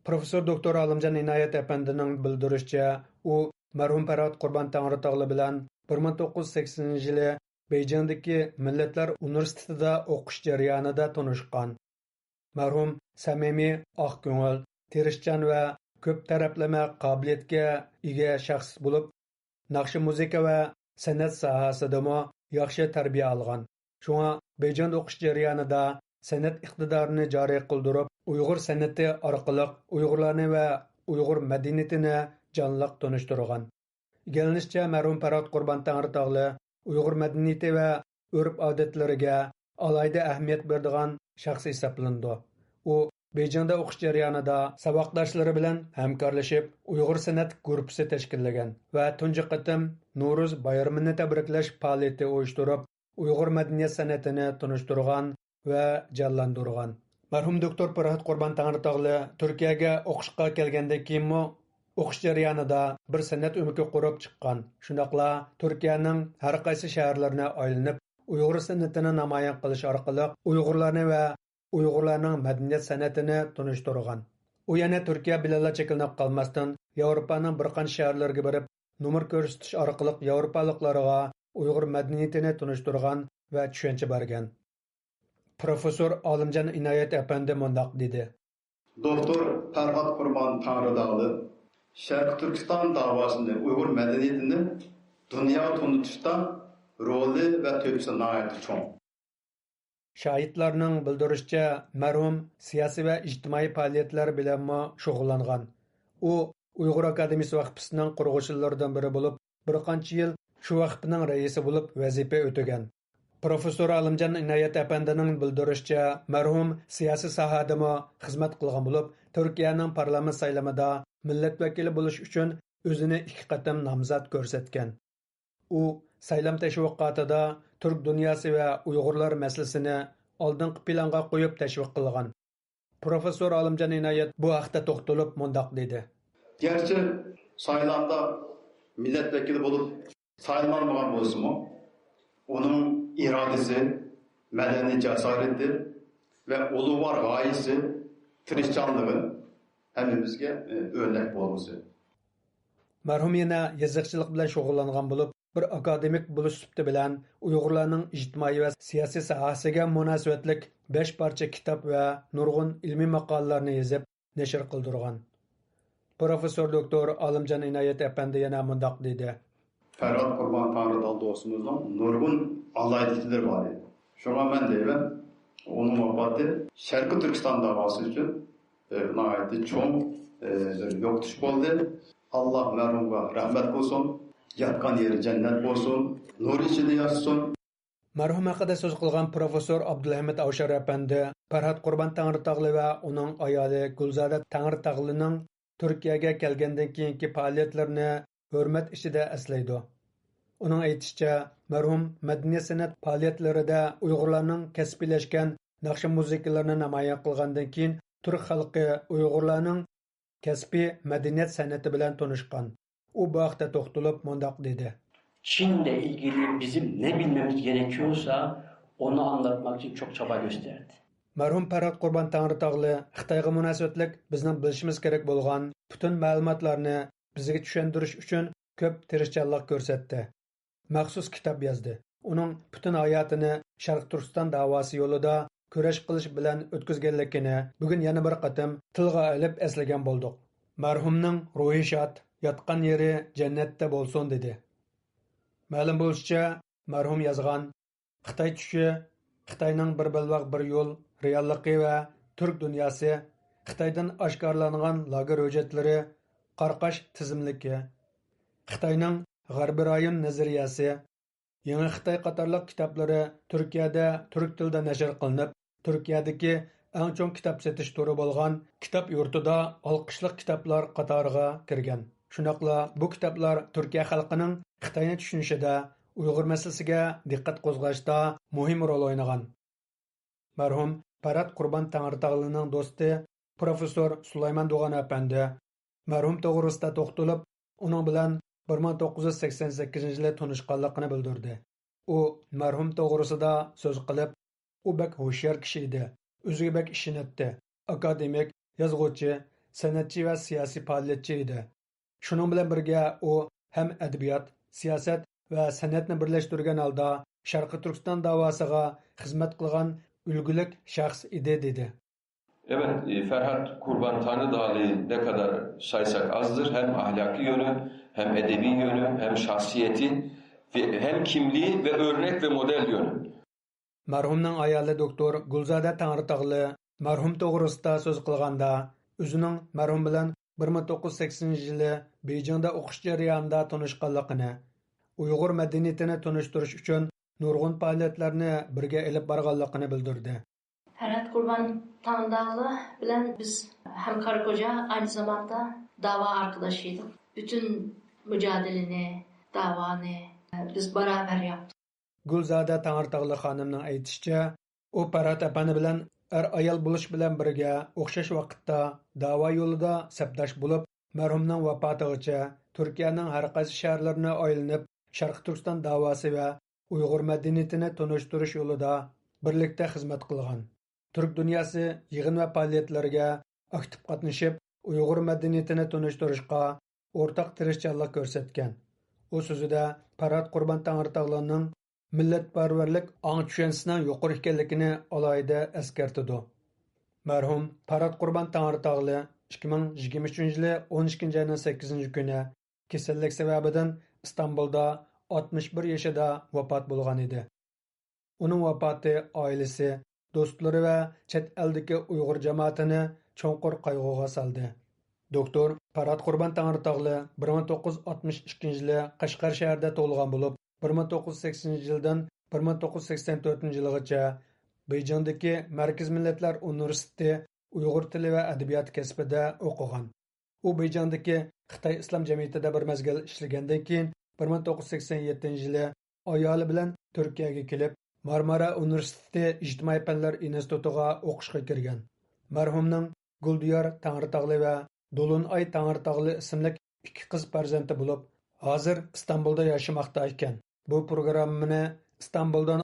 پروفېسسور دوكتور ئالىمجان ئىنايەت ئەپەندىنىڭ بىلدۈرۈشىچە، ئۇ مەرھۇم پەرھات قۇربان تەڭرىتاغلى بىلەن بىر مىڭ توققۇز يۈز سەكسىنىنچى يىلى بېيجىڭدىكى مىللەتلەر ئۇنىۋېرسىتېتىدا ئوقۇش جەريانىدا تونۇشقان. مەرھۇم سەمىمىي، ئاق كۆڭۈل، تىرىشچان ۋە كۆپ تەرەپلىمە قابىلىيەتكە ئىگە شەخس بولۇپ، ناخشا، مۇزىكا ۋە سەنئەت ساھەسىدىمۇ ياخشى تەربىيە ئالغان. شۇڭا بېيجىڭدا ئوقۇش جەريانىدا سەنئەت ئىقتىدارىنى جارى قىلدۇرۇپ، ئۇيغۇر سەنئىتى ئارقىلىق ئۇيغۇرلارنى ۋە ئۇيغۇر مەدەنىيىتىنى جانلىق تونۇشتۇرغان. ئىگىلىنىشىچە، مەرھۇم پەرھات قۇربان تەڭرىتاغلى ئۇيغۇر مەدەنىيىتى ۋە ئۆرپ-ئادەتلىرىگە ئالاھىدە ئەھمىيەت بېرىدىغان شەخس ھېسابلىنىدۇ. ئۇ بېيجىڭدا ئوقۇش جەريانىدا ساۋاقداشلىرى بىلەن ھەمكارلىشىپ، ئۇيغۇر سەنئەت گۇرۇپپىسى تەشكىللىگەن ۋە تۇنجى قېتىم نورۇز بايرىمىنى تەبرىكلەش پائالىيىتى ئۇيۇشتۇرۇپ، ئۇيغۇر مەدەنىيەت سەنئىتىنى تونۇشتۇرغان ۋە جانلاندۇرغان. مەرھۇم دوكتور پەرھات قۇربان تەڭرىتاغلى تۈركىيەگە ئوقۇشقا كەلگەندىن كېيىنمۇ ئوقۇش جەريانىدا بىر سەنئەت ئۆمىكى قۇرۇپ چىققان، شۇنداقلا تۈركىيەنىڭ ھەر قايسى شەھەرلىرىنى ئايلىنىپ، ئۇيغۇر سەنئىتىنى نامايان قىلىش ئارقىلىق ئۇيغۇرلارنى ۋە ئۇيغۇرلارنىڭ مەدەنىيەت سەنئىتىنى تونۇشتۇرغان. ئۇ يەنە تۈركىيە بىلەنلا چەكلىنىپ قالماستىن، ياۋروپانىڭ بىر قانچە شەھەرلىرىگە بېرىپ، نومۇر كۆرسىتىش ئارقىلىق ياۋروپالىقلارغا ئۇيغۇر مەدەنىيىتىنى تونۇشتۇرغان ۋە چۈشەنچە بەرگەن. پروفېسسور ئالىمجان ئىنايەت ئەپەندى مۇنداق دېدى. دوكتور پەرھات قۇربان تەڭرىتاغلى شەرقىي تۈركىستان داۋاسىنى، ئۇيغۇر مەدەنىيىتىنى دۇنياغا تونۇتۇشتا رولى ۋە تۆھپىسى ناھايىتى چوڭ. شاھىتلارنىڭ بىلدۈرۈشىچە، مەرھۇم سىياسىي ۋە ئىجتىمائىي پائالىيەتلەر بىلەنمۇ شۇغۇللانغان. ئۇ ئۇيغۇر ئاكادېمىيىسى ۋەقپىسىنىڭ قۇرغۇچىلىرىدىن بىرى بولۇپ، بىر قانچە يىل شۇ ۋەقپىنىڭ رەئىسى بولۇپ ۋەزىپە ئۆتىگەن. پروفېسسور ئالىمجان ئىنايەت ئەپەندىنىڭ بىلدۈرۈشىچە، مەرھۇم سىياسىي ساھەدىمۇ خىزمەت قىلغان بولۇپ، تۈركىيەنىڭ پارلامېنت سايلىمىدا مىللەت ۋەكىلى بولۇش ئۈچۈن ئۆزىنى ئىككى قېتىم نامزات كۆرسەتكەن. ئۇ سايلام تەشۋىقاتىدا تۈرك دۇنياسى ۋە ئۇيغۇرلار مەسىلىسىنى ئالدىنقى پىلانغا قويۇپ تەشۋىق قىلغان. پروفېسسور ئالىمجان ئىنايەت بۇ ھەقتە توختىلىپ مۇنداق دېدى. گەرچە سايلامدا مىللەت ۋەكىلى بولۇپ سايلىنالمىغان بولسىمۇ، ئۇنىڭ ئىرادىسى، مەدەنىي جاسارىتى ۋە ئۇلۇغۋار غايىسى، تىرىشچانلىقى ھەممىمىزگە، ئۆرنەك بولغۇسى. مەرھۇم يەنە يېزىقچىلىق بىلەن شۇغۇللانغان بولۇپ، بىر ئاكادېمىك بولۇش سۈپىتى بىلەن ئۇيغۇرلارنىڭ ئىجتىمائىي ۋە سىياسىي ساھەسىگە مۇناسىۋەتلىك بەش پارچە كىتاب ۋە نۇرغۇن ئىلمىي ماقالىلەرنى يېزىپ، نەشر قىلدۇرغان. پروفېسسور دوكتور ئالىمجان ئىنايەت ئەپەندى يەنە مۇنداق دېدى. پەرھات قۇربان تەڭرىتاغ دوستىمىزنىڭ نۇرغۇن ئالاھىدىلىكلىرى بار ئىدى. شۇڭا مەن دەيمەن، ئۇنىڭ ۋاپاتى شەرقىي تۈركىستان داۋاسى ئۈچۈن، ئە، ناھايىتى چوڭ، ئە، بىر يوقىتىش بولدى. ئاللا مەرھۇمغا رەھمەت قىلسۇن، ياتقان يېرى جەننەت بولسۇن، نۇر ئىچىدە ياتسۇن. مەرھۇم ھەققىدە سۆز قىلغان پروفېسسور ئابدۇلھەمىد ئاۋشار ئەپەندى پەرھات قۇربان تەڭرىتاغلى ۋە ئۇنىڭ ئايالى گۈلزادە تەڭرىتاغلىنىڭ تۈركىيەگە كەلگەندىن كېيىنكى پائالىيەتلىرىنى ھۆرمەت ئىچىدە ئەسلەيدۇ. ئۇنىڭ ئېيتىشىچە، مەرھۇم مەدەنىيەت سەنئەت پائالىيەتلىرىدە ئۇيغۇرلارنىڭ كەسپىيلەشكەن ناخشا مۇزىكىلىرىنى نامايان قىلغاندىن كېيىن، تۈرك خەلقى ئۇيغۇرلارنىڭ كەسپىي مەدەنىيەت سەنئىتى بىلەن تونۇشقان. ئۇ بۇ ھەقتە توختىلىپ مۇنداق دېدى. Çin'le ilgili bizim ne bilmemiz gerekiyorsa onu anlatmak için çok çaba gösterdi. مەرھۇم پەرھات قۇربان تەڭرىتاغلى خىتايغا مۇناسىۋەتلىك بىزنىڭ بىلىشىمىز كېرەك بولغان پۈتۈن مەلۇماتلارنى بىزگە چۈشەندۈرۈش ئۈچۈن كۆپ تىرىشچانلىق كۆرسەتتى. مەخسۇس كىتاب يازدى. ئۇنىڭ پۈتۈن ھاياتىنى شەرقىي تۈركىستان داۋاسى يولىدا كۈرەش قىلىش بىلەن ئۆتكۈزگەنلىكىنى بۈگۈن يەنە بىر قېتىم تىلغا ئېلىپ ئەسلىگەن بولدۇق. مەرھۇمنىڭ روھى شاد، ياتقان يېرى جەننەتتە بولسۇن، دېدى. مەلۇم بولۇشىچە، مەرھۇم يازغان خىتاي چۈشى، خىتاينىڭ بىر بەلباغ بىر يول رېئاللىقى ۋە تۈرك دۇنياسى، خىتايدىن ئاشكارىلانغان لاگېر ھۆججەتلىرى، قاراقاش تىزىملىكى، خىتاينىڭ غەربىي رايون نەزەرىيەسى، يېڭى خىتاي قاتارلىق كىتابلىرى تۈركىيەدە تۈرك تىلىدا نەشر قىلىنىپ، تۈركىيەدىكى ئەڭ چوڭ كىتاب سېتىش تورى بولغان كىتاب يۇرتىدا ئالقىشلىق كىتابلار قاتارىغا كىرگەن. شۇنداقلا بۇ كىتابلار تۈركىيە خەلقىنىڭ خىتاينى چۈشىنىشىدە، ئۇيغۇر مەسىلىسىگە دىققەت قوزغاشتا مۇھىم رول ئوينىغان. مەرھۇم پەرھات قۇربان تەڭرىتاغلىنىڭ دوستى پروفېسسور سۇلايمان دوغان ئەپەندى مەرھۇم توغرىسىدا توختىلىپ، ئۇنىڭ بىلەن بىر مىڭ توققۇز يۈز سەكسەن سەككىزىنچى يىلى تونۇشقانلىقىنى بىلدۈردى. ئۇ مەرھۇم توغرىسىدا سۆز قىلىپ، ئۇ بەك ھوشيار كىشى ئىدى، ئۆزىگە بەك ئىشىنەتتى، ئاكادېمىك، يازغۇچى، سەنئەتچى ۋە سىياسىي پائالىيەتچى ئىدى. شۇنىڭ بىلەن بىرگە، ئۇ ھەم ئەدەبىيات، سىياسەت ۋە سەنئەتنى بىرلەشتۈرگەن ھالدا شەرقىي تۈركىستان داۋاسىغا خىزمەت قىلغان ئۈلگىلىك شەخس ئىدى، دېدى. Evet, e, Ferhat Kurban Tanrıdağlı'yı ne kadar saysak azdır, hem ahlaki yönü, hem edebi yönü, hem şahsiyeti, ve hem kimliği ve örnek ve model yönü. مەرھۇمنىڭ ئايالى دوكتور گۈلزادە تەڭرىتاغلى مەرھۇم توغرىسىدا سۆز قىلغاندا، ئۆزىنىڭ مەرھۇم بىلەن بىر مىڭ توققۇز يۈز سەكسىنىنچى يىلى بېيجىڭدا ئوقۇش جەريانىدا تونۇشقانلىقىنى، ئۇيغۇر مەدەنىيىتىنى تونۇشتۇرۇش ئۈچۈن نۇرغۇن پائالىيەتلەرنى بىرگە ئېلىپ بارغانلىقىنى بىلدۈردى. پەرھات قۇربان تاڭداغلى بىلەن بىز ھەم كارا كوجا، ئاينى زاماندا داۋا ئارقىداش ئىدۇق. پۈتۈن مۇجادىلىنى، داۋانى بىز بارابەر ياپتۇق. گۈلزادە تەڭرىتاغلى خانىمنىڭ ئېيتىشىچە، ئۇ پەرھات ئەپەندى بىلەن ئەر-ئايال بولۇش بىلەن بىرگە ئوخشاش ۋاقىتتا داۋا يولىدا سەپداش بولۇپ، مەرھۇمنىڭ ۋاپاتىغىچە تۈركىيەنىڭ ھەر قايسى شەھەرلىرىنى ئايلىنىپ، شەرقىي تۈركىستان داۋاسى ۋە ئۇيغۇر مەدەنىيىتىنى تونۇشتۇرۇش يولىدا بىرلىكتە خىزمەت قىلغان. تۈرك دۇنياسى يىغىن ۋە پائالىيەتلەرگە ئاكتىپ قاتنىشىپ، ئۇيغۇر مەدەنىيىتىنى تونۇشتۇرۇشقا ئورتاق تىرىشچانلىق كۆرسەتكەن. ئۇ سۆزىدە پەرھات قۇربان تەڭرىتاغلىنىڭ مىللەتپەرۋەرلىك ئاڭ چۈشەنچىسىنىڭ يۇقىرى ئىكەنلىكىنى ئالاھىدە ئەسكەرتىدۇ. مەرھۇم پەرھات قۇربان تەڭرىتاغلى ئىككى مىڭ يىگىرمە ئۈچىنچى يىلى ئون ئىككىنچى ئاينىڭ سەككىزىنچى كۈنى كېسەللىك سەۋەبىدىن ئىستانبۇلدا ئاتمىش بىر يېشىدا ۋاپات بولغان ئىدى. ئۇنىڭ ۋاپاتى ئائىلىسى، دوستلىرى ۋە چەت ئەلدىكى ئۇيغۇر جامائىتىنى چوڭقۇر قايغۇغا سالدى. دوكتور پەرھات قۇربان تەڭرىتاغلى بىر مىڭ توققۇز يۈز ئاتمىش ئىككىنچى يىلى قەشقەر شەھىرىدە تۇغۇلغان بولۇپ، بىر مىڭ توققۇز يۈز سەكسىنىنچى يىلدىن بىر مىڭ توققۇز يۈز سەكسەن تۆتىنچى يىلىغىچە بېيجىڭدىكى مەركىزىي مىللەتلەر ئۇنىۋېرسىتېتى ئۇيغۇر تىلى ۋە ئەدەبىياتى كەسپىدە ئوقۇغان. ئۇ بېيجىڭدىكى خىتاي ئىسلام جەمئىيىتىدە بىر مەزگىل ئىشلىگەندىن كېيىن، بىر مىڭ توققۇز يۈز سەكسەن يەتتىنچى يىلى ئايالى بىلەن تۈركىيەگە كېلىپ، مارمارا ئۇنىۋېرسىتېتى ئىجتىمائىي پەنلەر ئىنستىتۇتىغا ئوقۇشقا كىرگەن. مەرھۇمنىڭ گۈلدىيار تەڭرىتاغلى ۋە دولۇنئاي تەڭرىتاغلى ئىسىملىك ئىككى قىز پەرزەنتى بولۇپ، ھازىر ئىستانبۇلدا ياشىماقتا ئىكەن. بۇ پروگراممىنى ئىستانبۇلدىن